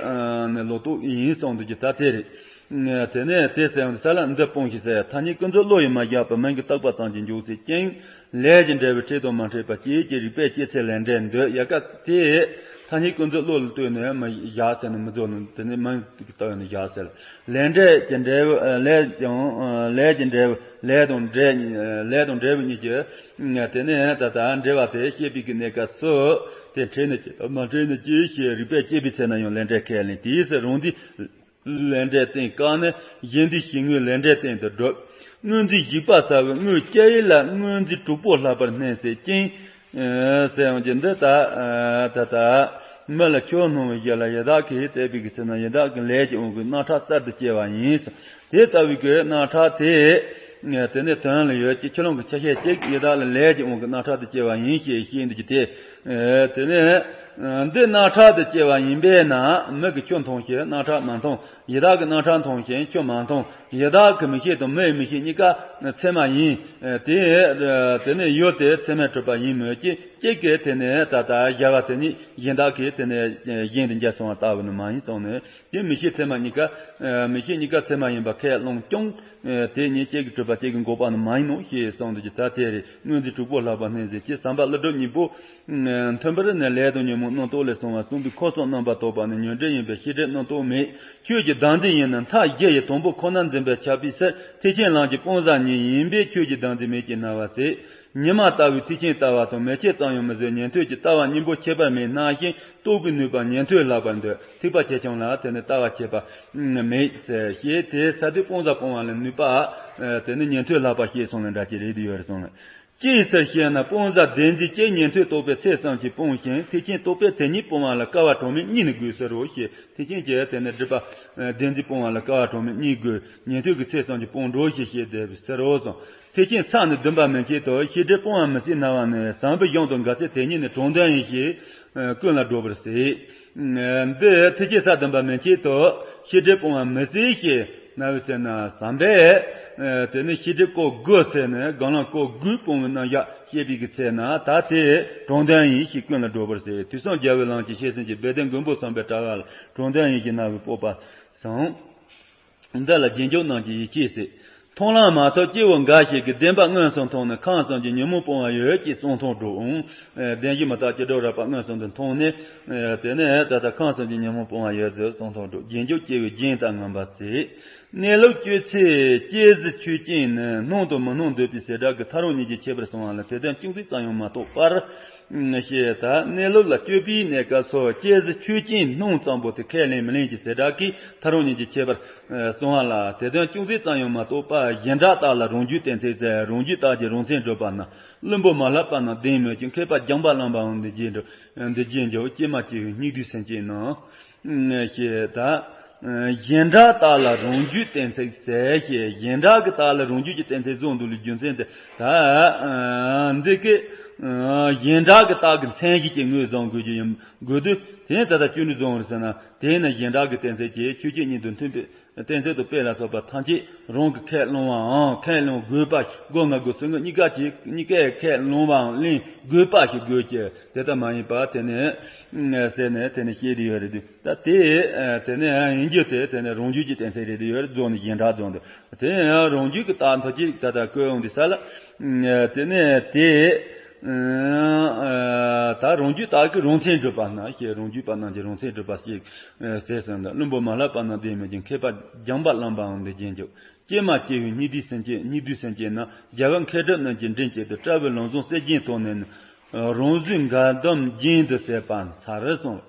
ནི་ལོག་རྟོག་ཡིན་གསུངས་འདུག་གི། ད་དེ་རེད། དེ་ནས་དེ་ཟེར་བ་ས་ལ་འདི་སྤོང་ཞིག་ཟེར། ཐ་སྙད་ཀུན་རྫོབ་བློ་ཡིས་མ་བཞག་པར་མིང་གིས་བཏགས་པ་ཙམ་གྱིས་འཇོག་སྲིད་ཅིང་། ལས་ཀྱི་འབྲས་བུ་འཕྲད་དང་མ་འཕྲད་པ་སྐྱེད་ཀྱི་རིགས་པས་དཔྱད་ཚེ་ལས་འབྲས་འདོད། ཡལ་ག་དེ་ཐ་སྙད་ཀུན་རྫོབ་བློ་ལ་ལྟོས་ནས་མི་བཞག་ཟེར་ནས་མི་རྫོགས་ནས་དེ་ནས་མིང་གིས་བཏགས་ནས་བཞག་ཟེར། ལས་འབྲས་ཀྱི་འབྲས་བུ་ལས་ཀྱང་ལས་ཀྱི་འབྲས་བུ་ལས་དང་འབྲས་ལས་དང་འབྲས་བུ་གཉིས་ཀྱི་དེ་ནས་ད་ལྟ་འབྲེལ་བ་དེ་བཤད་པའི་གི་གནས་སྐབས་སུ་དེ་འཕྲད་ནས་སྐྱེ་མ་འཕྲད་ནས་སྐྱེ་ཞེས་རིགས་པས་དཔྱད་པའི་ཚེ་ན་ཡང་ལས་འབྲས་ཁས་ལེན། དེའི་ཚེ་རང་འདི། ལས་འབྲས་རྟེན་བཀག་ནས་གཞན་འདི་ཞིག་དངོས་ལས་འབྲས་རྟེན་དུ་སྒྲུབ། སྔོན་འཛིན་ཞིག་པ་ཟ་བའི་དངོས་སྐྱེ་ཡི་ལ་སྔོན་འཛིན་དྲུག་པོ་ལྷག་པར་སྣང་སྲིད་ཅིང་། ཟེར་ཡང་གི་འདི་ལྟ་ད་ལྟ་མི་ལ་ཆོས་སྣང་བའི་གཞི་ལ་ཡི་དྭགས་ཀྱིས་བལྟས་པའི་གི་ཚེ་ན་ཡི་དྭགས་ཀྱི་ལས་ཀྱི་དབང་གིས་རྣག་ཁྲག་གསར་དུ་སྐྱེ་བ་ཡིན། དེ་ལྟ་བུའི་གི་རྣག་ཁྲག་དེ། དེ་ནས་དོན་ལ་ཡོད་ཀྱི་ཆུ་ཀླུང་གི་ཆ་ཤས་གཅིག་ཡི་དྭགས་ལ་ལས་ཀྱི་དབང་གིས་རྣག་ཁྲག་ཏུ་སྐྱེ་བ་ཡིན་ཞེས་བཤད་འདུག་ཀྱི་དེ། དེ་ནས་འདི་རྣག་ཁྲག་ཏུ་སྐྱེ་བ་ཡིན་པས་ན་མི་གི་ཆུ་འཐུང་ཞིང་རྣག་ཁྲག་མ་འཐུང་། ཡི་དྭགས་ཀྱི་རྣག་ཁྲག་འཐུང་ཞིང་ཆུ་མ་འཐུང་། ཡི་དྭགས་ཀྱི་མིག་ཤེས་དང་མིའི་མིག་ཤེས་གཉིས་ཀ་ཚད་མ་ཡིན། དེ་དེ་ནས་ཡུལ་དེ་ཚད་མས་གྲུབ་པ་ཡིན་མོད་ཀྱི། གཅིག་གིས་དེ་ནས་ད་ལྟ་བཞག་པ་དེ་ཉིད་གཞན་དག་གིས་དེ་ནས་གཞན་དུ་འགྱུར་སོང་བ་ལྟ་བུ་ནི་མ་ཡིན་གསུངས་ནས། དེ་མིག་ཤེས་ཚད་མ་གཉིས་ཀ་མིག་ཤེས་གཉིས་ཀ་ཚད་མ་ཡིན་པ་ཁས་བླངས་ཀྱང་། དེ་ཉིད་གཅིག་གིས་གྲུབ་པ་གཅིག་གིས་འགོག་པ་ནི་མ་ཡིན་ནོ་ཞེས་གསུངས་འདུག་ཀྱི། ད་དེ་རེད། སྔོན་འཛིན་དྲུག་པོ་ལྷག་པར་སྣང་སྲིད་ཅིང་། ཟམ་པ་ཀླུ་སྒྲུབ་གཉིས་པོ། མཐུན་པར་ནི་ལས་དང་ཉོན་མོངས་རྣམ་རྟོག་ལས་བྱུང་བ་གསུམ་པོའི་འཁོར་གསུམ་རྣམ་པར་དག་པ་ནི་ཉོན་སྒྲིབ་ཡིན་པས་ཤེས་སྒྲིབ་རྣམ་རྟོག་མེད། ཁྱོད་ཀྱི་བདག་འཛིན་ཡིན་ན་མཐའ་བཞི་ཡི་དང་པོ་ཁོ་ན་འཛིན་པས་ཁྱབ་པའི་ཕྱིར་ཐེག་ཆེན་ལམ་གྱི་སྤོང་བཟང་ཉིད་ཡིན་པས་ཁྱོད་ཀྱི་བདག་འཛིན་མེད་ཅེས་སྨྲ་བར་ཟད། ཉི་མ་ལྟ་བུའི་ཐེག་ཆེན་ལྟ་བ་དང་མེ་ལྕེ་ཙམ་ཡང་མི་བཟོད་ཉན་ཐོས་ཀྱི་ལྟ་བ་གཉིས་པོ་ཁྱད་པར་མེད་སྣང་ཞིང་རྟོགས་པའི་ནུས་པ་ཉན་ཐོས་ལྷག་པར་འདོད། ཐེག་པ་ཆེ་ཆུང་ལ་དེ་ནི་ལྟ་བ་ཁྱད་པར་མེད་ཟེར། ཞེས་དེ་ས་དེ་སྤོང་བཟང་སྤོང་བ་ལ་ནུས་པ་དེ་ནི་ཉན་ཐོས་ལྷག་པར་ཤེས་གསུངས་ལ་འདྲ་ཅི་རེད་དུ་ཡོད་རེད་གསུངས་ལ། ཅིའི་ཕྱིར་ཞེ་ན། སྤོང་བཟང་བདེན་འཛིན་གྱི་ཉན་ཐོས་རྟོགས་པའི་ཚད་ཙམ་གྱིས་སྤོང་ཞིང་ཐེག་ཆེན་རྟོགས་པའི་དེ་ཉིད་སྤོང་བ་ལ་སྐལ་བ་གྲངས་མེད་གཉིས་ནི་དགོས་ཟེར་རོ་ཞེས། ཐེག་ཆེན་གྱི་དེ་ནི་སྒྲིབ་པ་བདེན་འཛིན་སྤོང་བ་ལ་སྐལ་བ་གྲངས་མེད་གཉིས་དགོས། ཉན་ཐོས་ཀྱི་ཚད་ཙམ་གྱིས་སྤོང་འགྲོ་ཞེས་བཤད་དེ་ཟེར་རོ་གསུངས། ཐེག་ཆེན་ས་ནི་བདུན་པ་མན་ཆད་དུ་ཤེས་སྒྲིབ་སྤོང་བ་མི་སྲིད་སྨྲ་བ་ནི་བྱམས་པའི་གཞུང་དང་འགལ་ཚེ་དེ་ཉིད་ནི་དྲང་དོན་ཡིན་ཞེས་ཀུན་ལ་སྒྲོག་པར་ཟད། འདི་ཐེག་ཆེན་ས་བདུན་པ་མན་ཆད་དུ་ཤེས་སྒྲིབ་སྤོང་བ་མི་སྲིད་ཞེས་སྨྲ་བའི་ཚེ་ན་བྱམས་པས་དེ་ནི་ཤེས་སྒྲིབ་སྐོར་དགུ་ཟེར་ནས་སྒང་ལམ་སྐོར་དགུའི་སྤོང་བའི་རྣམ་གཞག་བཤད་པའི་གི་ཚེ་ན་ད་དེ་དྲང་དོན་ཡིན་ཞེས་ཀུན་ལ་སྒྲོག་པར་ཟད། དུས་གསུམ་རྒྱལ་བའི་ལམ་གྱི་ཤེས་ཟིན་གྱི་སྦས་དོན་མགོན་པོ་བྱམས་པའི་དྲ་བ་ལ་དྲང་དོན་ཡིན་ཞེས་སྨྲ་བའི་སྤོབས་པ་བྱང་། འདི་ལ་རྗེས་འཇུག་རྣམས་ཀྱིས་ཡིད་ཆེས་སྲིད། མཐོང་ལམ་མ་ཐག་སྐྱེས་བུ་འགའ་ཞིག་གིས་བདེན་པ་མངོན་སུམ་མཐོང་ནས་ཁམས་གསུམ་གྱི་ཉོན་མོངས་སྤོང་བ་ཡོད་ཅེས་གསུང་མཐོང་འགྲོ་འོང་། བདེན་བཞི་མི་རྟག་སྐྱེ་འགྲོ་རགས་པ་མངོན་སུམ་དུ་མཐོང་ནས། དེ་ནས་ད་ལྟ་ཁམས་གསུམ་གྱི་ཉོན་མོངས་སྤོང་བ་ཡོད་ཟེར་གསུང་མཐོང་འགྲོ། རྗེས་འཇུག་སྐྱེས་བུའི་རྒྱན་དང་མངོན་པར་ཟད། གནས་ལུགས་དཔྱོད་ཚེ་སྐྱེ་གཞི་ཆོས་ཅན་ནི་སྣང་དང་མི་སྣང་འདོད་པའི་བྱེ་བྲག་གི་མཐར་འོང་གཉིས་ཀྱི་ཁྱད་པར་གསུང་བ་ལ་དེ་དོན་ཅུང་ཟད་ཙམ་ཡང་མ་རྟོགས་པར། ཞེས་ད་གནས་ལུགས་ལ་དཔྱོད་པའི་གནས་སྐབས་སུ་སྐྱེ་གཞི་ཆོས་ཅན་སྣང་ཙམ་པོ་དེ་ཁས་ལེན་མི་ལེན་གྱི་བྱེ་བྲག་གིས་མཐར་འོང་གཉིས་ཀྱི་ཁྱད་པར་གསུང་བ་ལ་དེ་དོན་ཅུང་ཟད་ཙམ་ཡང་མ་རྟོགས་པར་གཞན་གྲགས་དག་ལ་རང་རྒྱུད་གཏན་ཚིགས་ཟེར། རང་རྒྱུད་ལྟར་གྱི་རང་མཚན་སྒྲུབ་པ་ན་བླུན་པོ་མ་བསླབས་པ་རྣམས་བདེན་མོད་ཀྱི། མཁས་པ་སྦྱངས་པ་བླངས་པའང་འདི་རྗེས་འགྲོ། འདི་རྗེས་འགྲོ། ཀྱེ་མ་སྐྱེས་བུ་སྙིགས་དུས་སེམས་ཅན་རྣམས། ཞེས་ད། གཞན་གྲགས་དག་ལ་རང་རྒྱུད་གཏན་ཚིགས་ཟེར་ཞེས་གཞན་གྲགས་ཀྱི་རྟགས་ལ་རང་རྒྱུད་ཀྱི་གཏན་ཚིགས་བཟོ་འདུག་ལ་རྒྱུ་མཚན་དེ་ད། འདི་གི་གཞན་གྲགས་ཀྱི་རྟགས་ཀྱི་མཚན་གཞི་གྱི་ངོས་བཟུང་དགོས་ཀྱི་ཡིན་དགོས་དུས་དེ་ནས་ད་ལྟ་ཅི་འདྲ་བཟུང་རེད་ཟེར་ན། དེས་ན་གཞན་གྲགས་ཀྱི་གཏན་ཚིགས་ཀྱིས་ཆོས་ཅན་གཉིས་དང་མཐུན་པའི་གཏན་ཚིགས་དང་དཔེ་ལ་སོགས་པ་ཐམས་ཅད་རང་གིས་ཁས་བླངས་པའམ་ཁས་བླང་དགོས་པ་ཞིག་སྒོ་ང་དགོས་སུ་ངོ་གཉིས་ཀ་གཅིག་གཉིས་ཀས་ཁས་བླངས་པའམ་ལེན་དགོས་པ་ཞིག་དགོས་ཀྱི་དེ་ལྟ་མ་ཡིན་པ་དེ་ནས་ཟེར་ནས་དེ་ནས་བཤད་དེ་ཡོད་རེད་དུས། ད་དེ་དེ་ནས་ཡིན་རྒྱུ་དེ་དེ་ནས་རང་རྒྱུད་ཀྱི་གཏན་ཚིགས་རེད་དེ་ཡོད་རེད། རྫོགས་ནས་གཞན་གྲགས་རྫོགས་འདུག་དེ་ཡང་རང་རྒྱུད་ཀྱི་རྟགས་མཐའ་གཅིག་ད་ལྟ་བཀོད་འོང་དུས་ས་ལ། དེ་ནས་དེ་ད་རང་རྒྱུད་རྟགས་ཀྱི་རང་མཚན་སྒྲུབ་པ་ན་ཞེས་རང་རྒྱུད་པ་རྣམས་ཀྱི་རང་མཚན་སྒྲུབ་པ་ཞིག་ཟེར་ཟིན་ལ། བླུན་པོ་མ་བསླབས་པ་རྣམས་བདེན་མོད་ཀྱི། མཁས་པ་སྦྱངས་པ་བླངས་པའང་འདི་རྗེས་འཇུག་ཀྱེ་མ་སྐྱེས་བུ་སྙིགས་དུས་སེམས་ཅན། སྙིགས་དུས་སེམས་ཅན་རྣམས། རྒྱལ་བ་མཁས་གྲུབ་རྣམས་ཀྱིས་མགྲིན་གཅིག་ཏུ། དཔྲལ་བའི་ལམ་བཟང་གསེར་སྦྱིན་བཏང་ནས་ནི། རང་བཟོའི་འགལ་འདུ་རྒྱན་དུ་བྱས་པ་མཚར་གསུངས།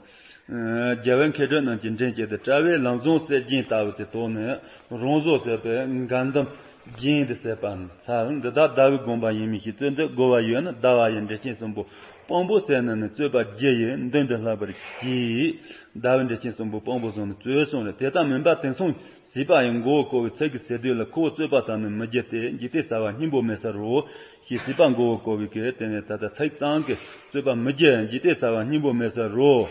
རྒྱལ་བ་མཁས་གྲུབ་རྣམས་ཀྱིས་མགྲིན་གཅིག་ཏུ། དཔྲལ་བའི་ལམ་བཟང་གསེར་སྦྱིན་ལྟ་བུ་དེ་བཏང་ནས་རང་བཟོ་བྱས་པའི་འགལ་འདུ་རྒྱན་དུ་བྱས་པ་མཚར། འདི་དག་ཟླ་བའི་དགོངས་པ་ཡིན་མིན་ཞེས། རྩོད་འདོད་དགོས་པ་ཡོད་ན་ཟླ་བ་ཡི་འགྲེལ་ཆེན་གསུམ་པོ་དཔང་པོ་བྱས་ནས་ནི། རྩོད་པ་བགྱི་ཡི་མདུན་དུ་ལྷག་པར་གྱིས། ཟླ་བའི་འགྲེལ་ཆེན་གསུམ་པོ་དཔང་པོ་བཟུང་ནས་རྩོད་གསུངས་རེད། དེ་ལྟ་མིན་པ་དེང་སང་བྱིས་པ་ཡི་མགོ་བོ་བསྐོར་བའི་ཚིག་གི་ཟེར་དུས་ལ་ཁོ་བོ་རྩོད་པ་དག་ནི་མི་བགྱི་སྟེ། འཇིག་རྟེན་ཟ་བ་སྙིང་པོ་མེད་ས་རོ། ཞེས་བྱིས་པ་མགོ་བོ་བསྐོར་བའི་སྐད་དེ་ནས་ད་ལྟ་ཚིག་ཙམ་གྱིས་རྩོད་པ་མི་བགྱི། འཇིག་རྟེན་ཟ་བ་སྙིང་པོ་མེད་ས་རོ།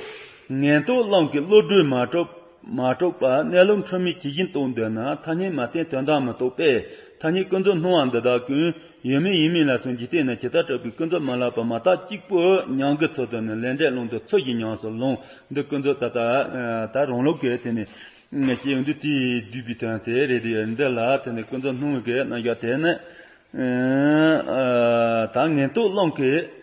ངན་རྟོག་རླུང་གིས་བློ་གྲོས་མ་གྲུབ་མ་གྲུབ་པ་གནས་ལུགས་འཁྲུལ་མེད་ཇི་བཞིན་རྟོགས་འདོད་ན། ཐ་སྙད་མ་བསྟན་དོན་དག་མི་རྟོགས་པས། ཐ་སྙད་ཀུན་རྫོབ་སྣང་བ་འདི་དག་ཀུན། ཡོད་མེད་ཡིན་མིན་ལ་སོགས་འཇིག་རྟེན་ན་ཇི་ལྟར་གྲགས་པའི་ཀུན་རྫོབ་མ་ལགས་པ་མ་བརྟགས་གཅིག་པུ་མྱང་གི་ཚུལ་དུ་ནི། ལས་འབྲས་བླང་དོར་ཚུལ་བཞིན་ཉམས་སུ་ལོངས། འདི་ཀུན་རྫོབ་ད་ལྟ་ད་རང་ལུགས་ཀྱི་དེ་ནི་ཞེས་འདི་དེའི་བསྡུས་པའི་དོན་དེ་རེད་དེ། འདི་ལ་དེ་ནི་ཀུན་རྫོབ་སྣང་བའི་གི་རྣམ་གཞག་དེ་ནི། ད་ངན་རྟོག་རླུང་གིས་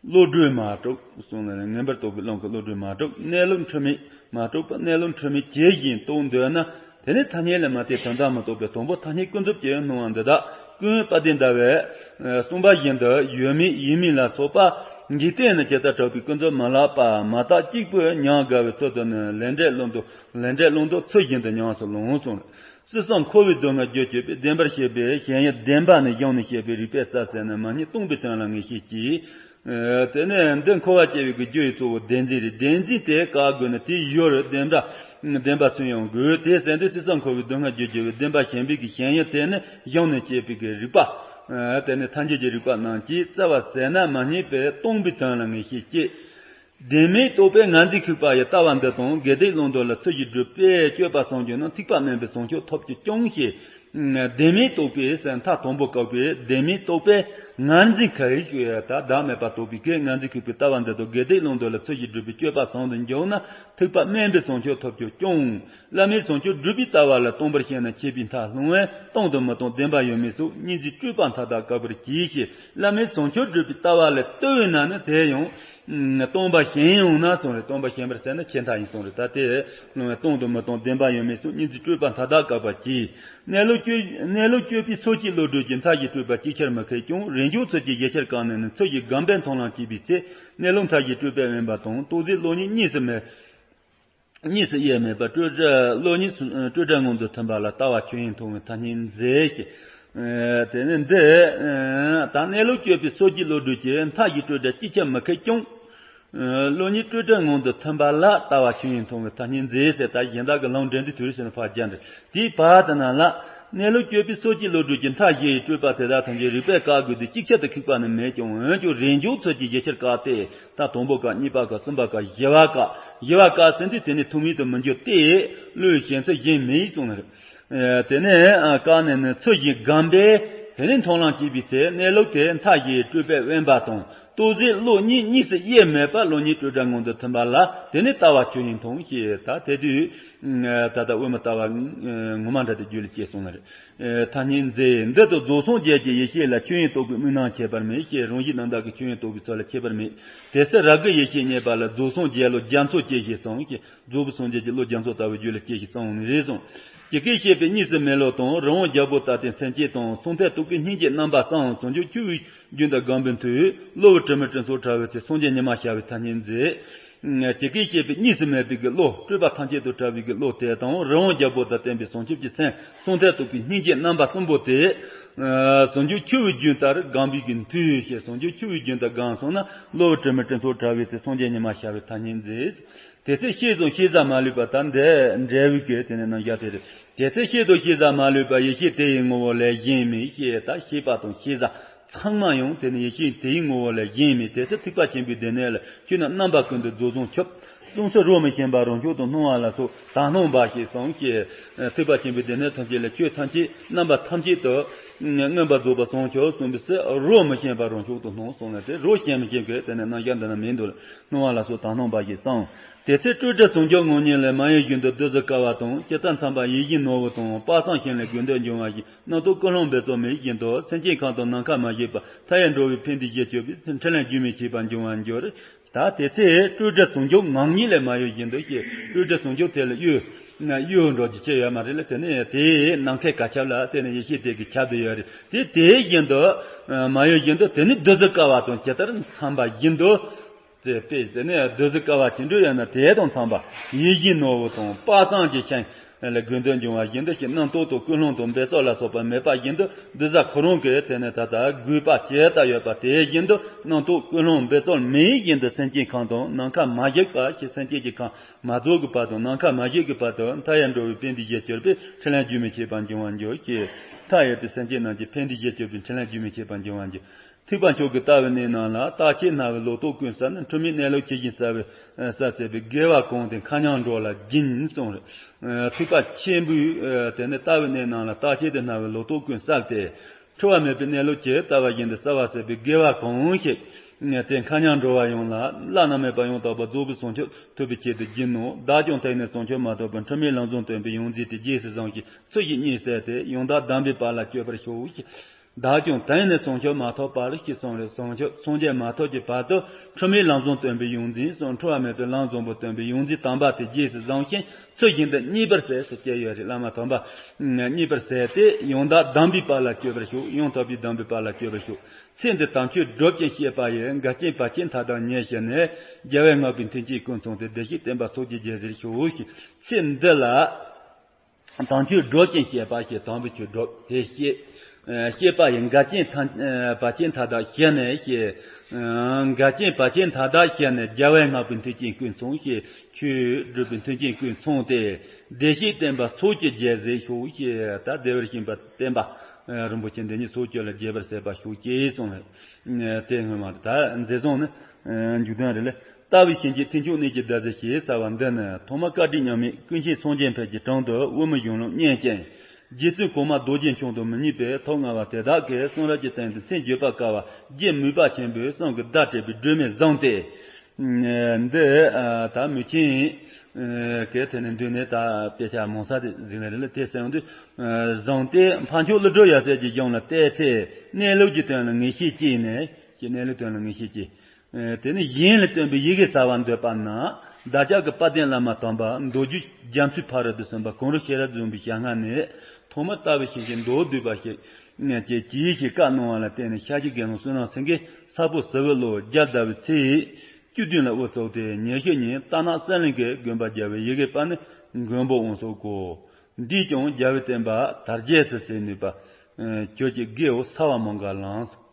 བློ་གྲོས་མ་གྲུབ་གསུངས་ནས། ངན་པར་རྟོག་པའི་རླུང་གིས་བློ་གྲོས་མ་གྲུབ། གནས་ལུགས་འཁྲུལ་མེད་མ་གྲུབ་པ། གནས་ལུགས་འཁྲུལ་མེད་ཇི་བཞིན་རྟོགས་འདོད་ན། དེ་ནི་ཐ་སྙད་ལས་མ་བརྟེན་དོན་དག་མི་རྟོགས་པས། དང་པོ་ཐ་སྙད་ཀུན་རྫོབ་ཀྱི་སྣང་བ་འདི་དག་ཀུན་དཔལ་ལྡན་ཟླ་བས་གསུངས་པ་བཞིན་དུ་ཡོད་མེད་ཡིན་མིན་ལ་སོགས་པ་འཇིག་རྟེན་ན་ཇི་ལྟར་གྲགས་པའི་ཀུན་རྫོབ་མ་ལགས་པ་མ་བརྟགས་གཅིག་པུ་མྱང་དགའ་བའི་ཚུལ་དུ་ནི། ལས་འབྲས་བླང་དོར་ལས་འབྲས་བླང་དོར་ཚུལ་བཞིན་དུ་ཉམས་སུ་ལོངས་གསུངས། སྲིད་གསུམ་འཁོར་བའི་སྡུག་བསྔལ་རྒྱུར་གྱུར་པའི། བདེན་པར་བཤད་པའི་ཞེན་ཡུལ་བདེན་པ་ནི་གཞུང་ནས་བཤད་པའི་རིགས་པས་རྩ་བསལ་ན་མ་རྙེད་སྟོང་པའི་དོན་ལ་ངེས་ཤེས་སྐྱེ། དེ་ནས་འདི་འཁོར་བ་སྐྱེ་བའི་གི་རྒྱུ་ཡི་གཙོ་བོ་བདེན་འཛིན་རེད། བདེན་འཛིན་དེ་བཀག་དགོས་ན་དེའི་ཡུལ་བདེན་པ་བདེན་པ་སུན་ཡང་དགོས། དེ་ཟེར་དུས་སྲིད་གསུམ་འཁོར་བའི་སྡུག་བསྔལ་རྒྱུར་གྱུར་པའི་བདེན་པ་ཞེན་པའི་གི་ཞེན་ཡུལ་དེ་ནི་གཞུང་ནས་བཤད་པའི་གི་རིགས་པ། དེ་ནི་ཐམས་ཅད་ཀྱི་རིགས་པ་རྣམས་ཀྱིས་རྩ་བ་ཟད་ན་མ་རྙེད་པའི་སྟོང་པའི་དོན་ལ་ངེས་ཤེས་སྐྱེ། བདེན་མེད་རྟོགས་པའི་ངར་འཛིན་ཁེགས་པ་ཡི་ལྟ་བ་འདི་དང་དགེ་སྡིག་བླང་དོར་ལ་ཚུལ་བཞིན་སྒྲུབ་པའི་སྤྱོད་པ་བྱང་གྱུར་ན་ཐེག་པ་དམན་པའི་བྱང་ཆུབ་ཐོབ་ཀྱི་རྐྱེན་ཞེས། བདེན་མེད་རྟོགས་པའི་ཟེར་མཐའ་དང་པོ་བཀག་པའི་བདེན་མེད་རྟོགས་པའི་ངར་འཛིན་ཁེགས་ཞུ་ཡ། ད་བདག་མེད་པ་རྟོགས་པའི་གི་ངར་འཛིན་ཁེགས་པའི་ལྟ་བ་འདི་དང་དགེ་སྡིག་བླང་དོར་ལ་ཚུལ་བཞིན་སྒྲུབ་པའི་སྤྱོད་པ་བྱང་དུ་འགྱུར་ན་ཐེག་པ་དམན་པའི་བྱང་ཆུབ་ཐོབ་ཀྱི་རྐྱེན། བླ་མེད་བྱང་ཆུབ་སྒྲུབ་པའི་ལྟ་བ་ལ་སྟོང་པར་ཤེས་ན་ཆད་པའི་མཐར་ལྷུང་བས་སྟོང་དུ་མི་གཏོང་བདེན་པ་ཡོད་མེད་སོགས་གཉིས་འཛིན་སྤྲོས་པ་མཐའ་དག་བཀག་པར་གྱིས་ཞེས། བླ་མེད་བྱང་ཆུབ་སྒྲུབ་པའི་ལྟ་བ་ལ་ལྟོས་ན་ནི་དེ་ཡང་། སྟོང་པ་ཞེན་ཡོང་ན་གསུངས་རེད། སྟོང་པ་ཞེན་པར་ཟད་ན་ཆད་མཐའ་ཡིན་གསུངས་རེད། ད་དེ་སྟོང་དང་མི་སྟོང་བདེན་པ་ཡོད་མེད་སོགས་གཉིས་འཛིན་སྤྲོས་པ་མཐའ་དག་བཀག་པར་གྱིས། གནས་ལུགས་གཅོད་གནས་ལུགས་གཅོད་པའི་སོ་སྐྱེ་བློ་གྲོས་ཀྱི་མཐའ་བཞི་སྤྲོས་པ་གཅིག་ཆར་མི་ཁེགས་ཀྱང་རིང་བྱུང་ཚུལ་གྱི་གཞི་ཕྱིར་བཀག་ནས་ནི་ཚུལ་བཞི་སྒོམ་པས་མཐོང་ལམ་སྐྱེས་པའི་ཚེ། གནས་ལུགས་མཐའ་བཞི་སྤྲོས་པས་དབེན་པ་དང་རྟོག་ཟད་བློ་གཉིས་གཉིས་སུ་མེད། གཉིས་སུ་དབྱེར་མེད་པ་སྤྲོས་བྲལ་བློ་གཉིས་སུ་སྤྲོས་བྲལ་ངང་དུ་ཐིམ་པ་ལ་ལྟ་བ་ཆོས་དབྱིངས་མཐོང་བའི་ཐ་སྙད་མཛེས་ཤིང་། དེ་ནི་འདི་དང་གནས་ལུགས་གཅོད་པའི་སོ་སྐྱེ་བློ་གྲོས་ཀྱི་མཐའ་བཞི་སྤྲོས་བྲལ་གཅིག་ཆར་མི་ཁེགས་ཀྱང་། བློ་གཉིས་སྤྲོས་བྲལ་ངང་དུ་ཐིམ་པ་ལ་ལྟ་བ་ཆོས་དབྱིངས་མཐོང་བའི་ཐ་སྙད་མཛེས་ཟེར། ད་གཞན་དག་གི་ལམ་འབྲས་འདི་དུས་ཟེར་ན་ཕར་རྒྱབ་འདྲ། དེའི་བར་དུ་ན་ལ། གནས་ལུགས་གཅོད་པའི་སོ་སྐྱེ་བློ་གྲོས་ཀྱི་མཐའ་བཞི་ཡི་སྤྲོས་པ་དེ་དག་ཐམས་ཅད་རིགས་པས་བཀག་དགོས་ཏེ་གཅིག་ཆར་དུ་ཁེགས་པ་ནི་མེད་ཀྱང་འོན་ཀྱང་རིང་བྱུང་ཚུལ་གྱི་གཞི་ཕྱིར་བཀག་སྟེ། ད་དང་པོ་བཀག་གཉིས་པ་བཀག་གསུམ་པ་བཀག་བཞི་པ་བཀག་བཞི་པ་བཀག་ཟིན་དུས་དེ་ནི་ཐུག་མིན་དུ་མི་འགྱུར་ཏེ། བློའི་ཞེན་ཚུལ་གཞན་མེད་གསུངས་ནས། དེ་ནས་བཀག་ནས་ནི་ཚུལ་བཞིན་སྒོམ་པས་དེ་ནས་མཐོང་ལམ་སྐྱེས་པའི་ཚེ་གནས་ལུགས་དེ་མཐའ་བཞིའི་སྤྲོས་པས་དབེན་པ་དང་རྟོག་ཟད་བློ་གཉིས་གཉིས་སུ་དབྱེར་མེད་པ་བློ་གཉིས་སྤྲོས་བྲལ་ངང་དུ་ཐིམ་པ་ལ་དེ་ནས་ལྟ་བ་ཆོས་དབྱིངས་མཐོང་ཞེས། ད་དེ་དུས་ད་ལྟ་དབུ་མ་ལྟ་བ་ངོ་མ་འདྲ་དེ་རྒྱུད་ལ་སྐྱེས་སོང་ནི་རེད། ཐ་སྙད་མཛེས། འདི་ལྟར་རྫོགས་སངས་རྒྱས་ཀྱི་ཡེ་ཤེས་ལ་ཆོས་དབྱིངས་རྟོགས་པའི་དམིགས་རྣམ་ཁྱད་པར་མེད་ཞེས་རང་བཞིན་རྣམ་དག་གི་ཆོས་དབྱིངས་རྟོགས་པའི་ཚུལ་ལ་ཁྱད་པར་མེད། དེ་སྲིད་རང་གི་ཡེ་ཤེས་རྙེད་པ་ལ་རྫོགས་སངས་རྒྱས་བློ་རྒྱ་མཚོ་སྐྱེ་ཞེས་གསུངས་ཀྱི། རྫོགས་པའི་སངས་རྒྱས་ཀྱི་བློ་རྒྱ་མཚོ་ལྟ་བུའི་རྒྱུད་ལ་སྐྱེ་ཞེས་གསུངས་ནི་རེད་གསུངས། ཇི་སྐད་བཤད་པའི་གཉིས་སུ་མེད་བློ་དང་རི་བོང་རྒྱལ་པོ་ལྟ་སྟེ་སེམས་བསྐྱེད་དང་ཚོགས་ཐེག་རྟོག་གེའི་སྙིང་རྗེ་རྣམ་པ་གསུམ་ཟུང་འཇུག་ཆུ་བོའི་རྒྱུན་དུ་སྒོམ་པའི་མཐུས་གློ་བུར་དྲི་མེད་སྤྲིན་ཚོགས་བྲལ་བའི་ཚེ་སངས་རྒྱས་ཉི་མ་ཤར་བའི་ཐ་སྙད་མཛེས། ཇི་སྐད་བཤད་པའི་གཉིས་སུ་མེད་པའི་གི་བློ་སྤྲོས་པ་ཐམས་ཅད་དུ་བྲལ་བའི་གི་བློ་དེ་དང་རི་བོང་རྒྱལ་པོ་དང་བསྟན་པའི་བྱང་ཆུབ་ཀྱི་སེམས་ཚོགས་ཐེག་རྟོག་གེའི་སྙིང་རྗེ་རྣམ་པ་གསུམ་པོ་དེ། ཟུང་འཇུག་ཆུ་བོའི་རྒྱུན་ལྟར་སྒོམ་པའི་གི་མཐུས་ཞེས། ཟུང་འཇུག་ཆུ་བོའི་རྒྱུན་དུ་སྒོམ་སོང་ན་གློ་བུར་དྲི་མེད་སྤྲིན་ཚོགས་བྲལ་བའི་ཚེ་སངས་རྒྱས་ཉི་མ་ཤར་བའི་ཐ་སྙད་མཛེས། དེ་ཚེ་ཤེས་བཟུང་ཤེས་བྱ་མ་ལུས་པ་དང་འབྲེལ་བའི་གི་དེ་ནས་རྣམ་གཞག་དེ་རེད། དེ་ཚེ་ཤེས་བཟུང་ཤེས་བྱ་མ་ལུས་པ་ཡེ་ཤེས་དེ་ཡི་ངོ་བོ་ལས་གཞན་མེད་ཞེས། ད་ཤེས་པ་དང་ཤེས་བྱ་ཚང་མ་ཡང་དེ་ནི་ཡེ་ཤེས་དེ་ཡི་ངོ་བོ་ལས་གཞན་མེད། དེ་ཚེ་ཐེག་པ་ཆེན་པོའི་སྡེ་སྣོད་ལ་ཆོས་རྣམས་རྣམ་པ་ཀུན་ཏུ་རྫོགས་སངས་ཆོས་ཙམ་ཞིག་རོ་མི་ཤན་པ་རང་ཕྱོགས་དུ་སྣང་བ་ལ་སོགས་དག་སྣང་འབའ་ཞིག་གསུངས་ཀྱི། ཐེག་པ་ཆེན་པོའི་སྡེ་སྣོད་ཐམས་ཅད་ལ་ཆོས་ཐམས་ཅད་རྣམ་པ་ཐམས་ཅད་དུ་མངོན་པར་རྫོགས་པར་སངས་ཆོས་གསུངས་པའི་ཚེ་རོ་མི་ཤན་པ་རང་ཕྱོགས་དུ་སྣང་གསུངས་ནས། དེ་རོ་ཤན་མི་ཤན་གྱི་དེ་ནས་རྣམ་གཞག་འདི་ན་མིན་འདུག་སྣང་བ་ལ་སོགས་དག་སྣང་འབའ་ཞིག་གསུངས། དེ་ཚེ་སྤྲོས་བྲལ་ཟུང་འཇུག་ངང་ཉིད་ལས་མ་གཡེངས་བཞིན་དུ་བདུད་རྩི་དཀའ་བ་དང་ཇི་ལྟར་འཚམས་པ་ཡིད་བཞིན་ནོར་བུ་དང་དཔག་བསམ་ཤིང་ལས་དགོས་འདོད་འབྱུང་བ་བཞིན་རྣམ་རྟོག་ཀུན་སློང་འབད་རྩོལ་མེད་བཞིན་དུ་སེམས་ཅན་གང་དང་ནམ་མཁའ་མ་གཞིག་པར་མཐའ་ཡས་འགྲོ་བའི་ཕན་བདེའི་གཞི་གཅོད་པའི་འཕྲིན་ལས་རྒྱུན་མི་འཆད་པར་འབྱུང་བར་འགྱུར། ད་དེ་ཚེ་སྤྲོས་བྲལ་ཟུང་འཇུག་ངང་ཉིད་ལས་མ་གཡེངས་བཞིན་དུ་ཞེས། སྤྲོས་བྲལ་ཟུང་འཇུག་དེ་ལ་གཡོ་གཡོ་འགྲོ་རྒྱུ་ཅི་ཡོད་མ་རེད་ལ། དེ་ནས་དེའི་ནམ་མཁའི་གར་ཁྱབ་ལ་དེ་ནས་ཡེ་ཤེས་དེ་གིས་ཁྱབ་བསྡད་ཡོད་རེད། དེ་དེ་བཞིན་དུ་མ་གཡེངས་བཞིན་དུ་དེ་ནི་བདུད་རྩི་དཀའ་བ་དང་ཇི་ལྟར་འཚམས་པ་བཞིན་དུ། དེ་དཔེ་དེ་ནས་བདུད་རྩི་དཀའ་བ་ཇི་འདྲ་ཡོད་ན་དེ་དང་འཚམས་པ་ཡིད་བཞིན་ནོར་བུ་དང་དཔག་བསམ་གྱི་ཤིང་ལ་དགོས་འདོད་འབྱུང་བ་བཞིན་དུ་ཞེས། རྣམ་རྟོག་དང་ཀུན་སློང་དང་འབད་རྩོལ་ལ་སོགས་པ་མེད་པ་བཞིན་དུ་བདུད་རྩི་ཁོ་རང་གིས་དེ་ནས་ད་ལྟ་དགོས་པ་ཇི་ལྟར་ཡོད་པ་དེ་བཞིན་དུ་རྣམ་རྟོག་ཀུན་སློང་འབད་རྩོལ་མེད་བཞིན་དུ་སེམས་ཅན་གང་དང་ནམ་མཁའ་མ་གཞིག་པ་ཞེས། སེམས་ཅན་གྱི་ཁམས་མ་རྫོགས་ཀྱི་བར་དུ་ནམ་མཁའ་མ་གཞིག་གི་བར་དུ་མཐའ་ཡས་འགྲོ་བའི་ཕན་བདེའི་གཞི་གཅོད་པའི་འཕྲིན་ལས་རྒྱུན་མི་འཆད་པར་འབྱུང་བར་འགྱུར་ཞེས། མཐའ་ཡས་པའི་སེམས་ཅན་རྣམས་ཀྱི་ཕན་བདེའི་གཞི་གཅོད་པའི་འཕྲིན་ལས་རྒྱུན་མི་འཆད་པར་འབྱུང་བར་འགྱུར། ཐེག་པ་མཆོག་གི་ལྟ་བའི་གནས་རྣམས་ལ། རྟག་ཆད་སྣང་བའི་ལོག་རྟོག་ཀུན་བསལ་ནས། འཁྲུལ་མེད་གནས་ལུགས་ཇི་བཞིན་གསལ་བའི་གསལ་མཛད་པའི་དགེ་བ་གང་དེ་མཁའ་མཉམ་འགྲོ་ལ་སྦྱིན་གསུངས་རེད། ཐེག་པ་ཆེན་པོའི་དེ་ནི་ལྟ་བའི་གནས་རྣམས་ལ། རྟག་ཆད་དུ་སྣང་བའི་ལོག་རྟོག་ཀུན་བསལ་ཏེ། འཁྲུལ་བ་མེད་པའི་གནས་ལུགས་ཇི་ལྟ་བ་བཞིན་དུ་གསལ་བར་མཛད་པའི་དགེ་བ་གང་ཞིག་དེ་མཁའ་མཉམ་འགྲོ་བ་ཡོངས་ལ་བླ་ན་མེད་པ་ཡང་དག་པར་རྫོགས་པའི་བྱང་ཆུབ་ཐོབ་པའི་ཆེད་དུ་བགྱིས་ནོ། བདག་ཀྱང་དེང་ནས་བྱང་ཆུབ་མ་ཐོབ་པར། འཁྲུལ་མེད་ལམ་བཟང་སྟོན་པའི་ཡོངས་འཛིན་དེ་རྗེས་སུ་བཟུང་ཞིང་། ཚུལ་བཞིན་ཉེས་བསལ་ཏེ། ཡང་དག་གདམས་པའི་བར་ལ་གཅོད་པར་ཤོག་ཞེས། བདག་ཀྱང་དེང་ནས་བྱང་ཆུབ་མ་ཐོབ་བར་ཞེས་གསུངས་རེད། བྱང་ཆུབ་སངས་རྒྱས་མ་ཐོབ་ཀྱི་བར་དུ་འཁྲུལ་མེད་ལམ་བཟང་སྟོན་པའི་ཡོངས་འཛིན་གསུངས། འཁྲུལ་བ་མེད་པའི་ལམ་བཟང་པོ་སྟོན་པའི་ཡོངས་འཛིན་དམ་པ་དེ་རྗེས་སུ་བཟུང་ཞིང་ཚུལ་བཞིན་དུ་མཉེས་པར་ཟད་ཟེར་བཅས་ཡོད་རེད། བླ་མ་དམ་པ་མཉེས་པར་ཟད་དེ། ཡང་དག་གདམས་པའི་བར་ལ་གཅོད་པར་ཤོག་ཡང་དག་པའི་གདམས་པའི་བར་ལ་གཅོད་པར་ཤོག་ཚེ་འདི་དམ་ཆོས་སྒྲུབ་ཅིང་བཤད་པ་ཡི། འགལ་རྐྱེན་བར་ཆད་མཐའ་དག་ཉེར་ཞི་ནས། རྒྱལ་བས་བསྔགས་པའི་མཐུན་རྐྱེན་ཀུན་ཚང་སྟེ། བདེ་གཤེགས་བསྟན་པ་ཚོགས་ཀྱི་རྒྱལ་སྲིད་ཤོག་ཞེས། ཚེ་འདི་ལ། དམ་ཆོས་སྒྲུབ་ཅིང་བཤད་པ་ཞེས། དམ་པའི་ཆོས་སྒྲུབ་དེ་བཤད། བཤད་པ་ཡི། འགལ་རྐྱེན་མཐའ་བར་ཆད་མཐའ་དག་ཞི་ནས་ཞེས། འགལ་རྐྱེན་བར་ཆད་མཐའ་དག་ཞི་ནས། རྒྱལ་བས་བསྔགས་པའི་མཐུན་རྐྱེན་ཀུན་ཚང་ཞེས། ཆོས་སྒྲུབ་པའི་མཐུན་རྐྱེན་ཀུན་ཚང་སྟེ། བདེ་གཤེགས་བསྟན་པ་ཚོགས་ཀྱི་རྒྱལ་སྲིད་ཤོག་ཞེས། ད་བདེ་བར་གཤེགས་པ་བསྟན་པ་རིན་པོ་ཆེ་འདི་ཉིད་ཚོགས་ཀྱི་ལ་རྒྱས་པར་ཟད་པ་ཤོག་ཅེས་གསུངས་ནས། དེ་སྔོན་མ་ད་མཛད་བཟང་ནི། མཇུག་དོན་རེ་ལ། ལྟ་བའི་ཞིང་གཅིག་ཐེག་མཆོག་གནད་ཀྱི་བརྡ་གཟེར་ཞེས་ཟེར་བ་འདི་ནི་ཐོག་མར་བཀའ་དྲིན་མཉམ་མེད་ཀུན་མཁྱེན་སངས་རྒྱས་ཕལ་གྱི་དྲུང་དུ་དབུ་མའི་གཞུང་ལུགས་མཉན་ཅིང་། རྗེ་བཙུན་གོང་མ་རྡོ་རྗེ་འཆང་དུ་མི་གཉིས་པའི་ཐོག་མངའ་བ་དེ་དག་གིས་གསུང་རབ་ཀྱི་སྟེང་དུ་མཚན་བརྗོད་པར་དཀའ་བ་རྗེ་མོས་པ་ཆེན་པོས་གསུང་གི་བརྡ་སྤྲད་པའི་སྒྲོན་མེ་བཟུང་སྟེ། འདི་ད་མུས་ཆེན་གྱི་དེ་ནས་མདུན་ནས་ད་དཔེ་ཆ་མང་ས་དེ་གཟིགས་ལ་རེ་ལ་དེ་གསན་དུས་བཟུང་སྟེ། འཕགས་མཆོག་ཀླུ་སྒྲུབ་ཡབ་སྲས་ཀྱི་གཞུང་ལ་བལྟས་ཚེ། གནས་ལུགས་ཀྱི་དོན་ལ་ངེས་ཤེས་སྐྱེས་ནས་ཀྱི། གནས་ལུགས་དོན་ལ་ངེས་ཤེས་སྐྱེས། དེ་ནས་གཞན་ལ་བསྟན་པའི་ཡི་གེ་གསལ་བར་འདོད་པ་ན། བདག་ཅག་གི་དཔལ་ལྡན་བླ་མ་དམ་པ་མདོ་རྒྱུད་རྒྱ་མཚོའི་ཕ་རོལ་ཏུ་སོན་པ་གུང་རུ་ཤེས་རབ་འཛོམས་པའི་ཞལ་སྔ་ནས། ཐོག་མར་ལྟ་བུ་ཞིག་གི་མདོ་བསྡུས་པ་ཞིག་ཅེས་ཞིག་བཀའ་གནང་བ་ལ་བརྟེན་ནས། ཤཱཀྱའི་དགེ་སློང་བསོད་ནམས་སེང་གེ་ས་ཕོ་སིལ་བུ་ལོ་བརྒྱ་ཟླ་བའི་ཚེས་བཅུ་བདུན་ལ་དབུ་ཚུགས་ཏེ། ཉི་ཤུ་ཉིན་རྟ་ནག་གསེར་གླིང་གི་དགོན་པར་རྒྱལ་བའི་ཡི་གེ་པ་ནི་མགོན་པོ་དབང་སོགས་བསྐོར། འདིས་ཀྱང་རྒྱལ་བའི་བསྟན་པ་དར་རྒྱས་སུ་གསལ་ནུས་པ། ཁྱོད་ཀྱི་དགེ་བའོ་གསལ་བ་མང་ག་ལངས།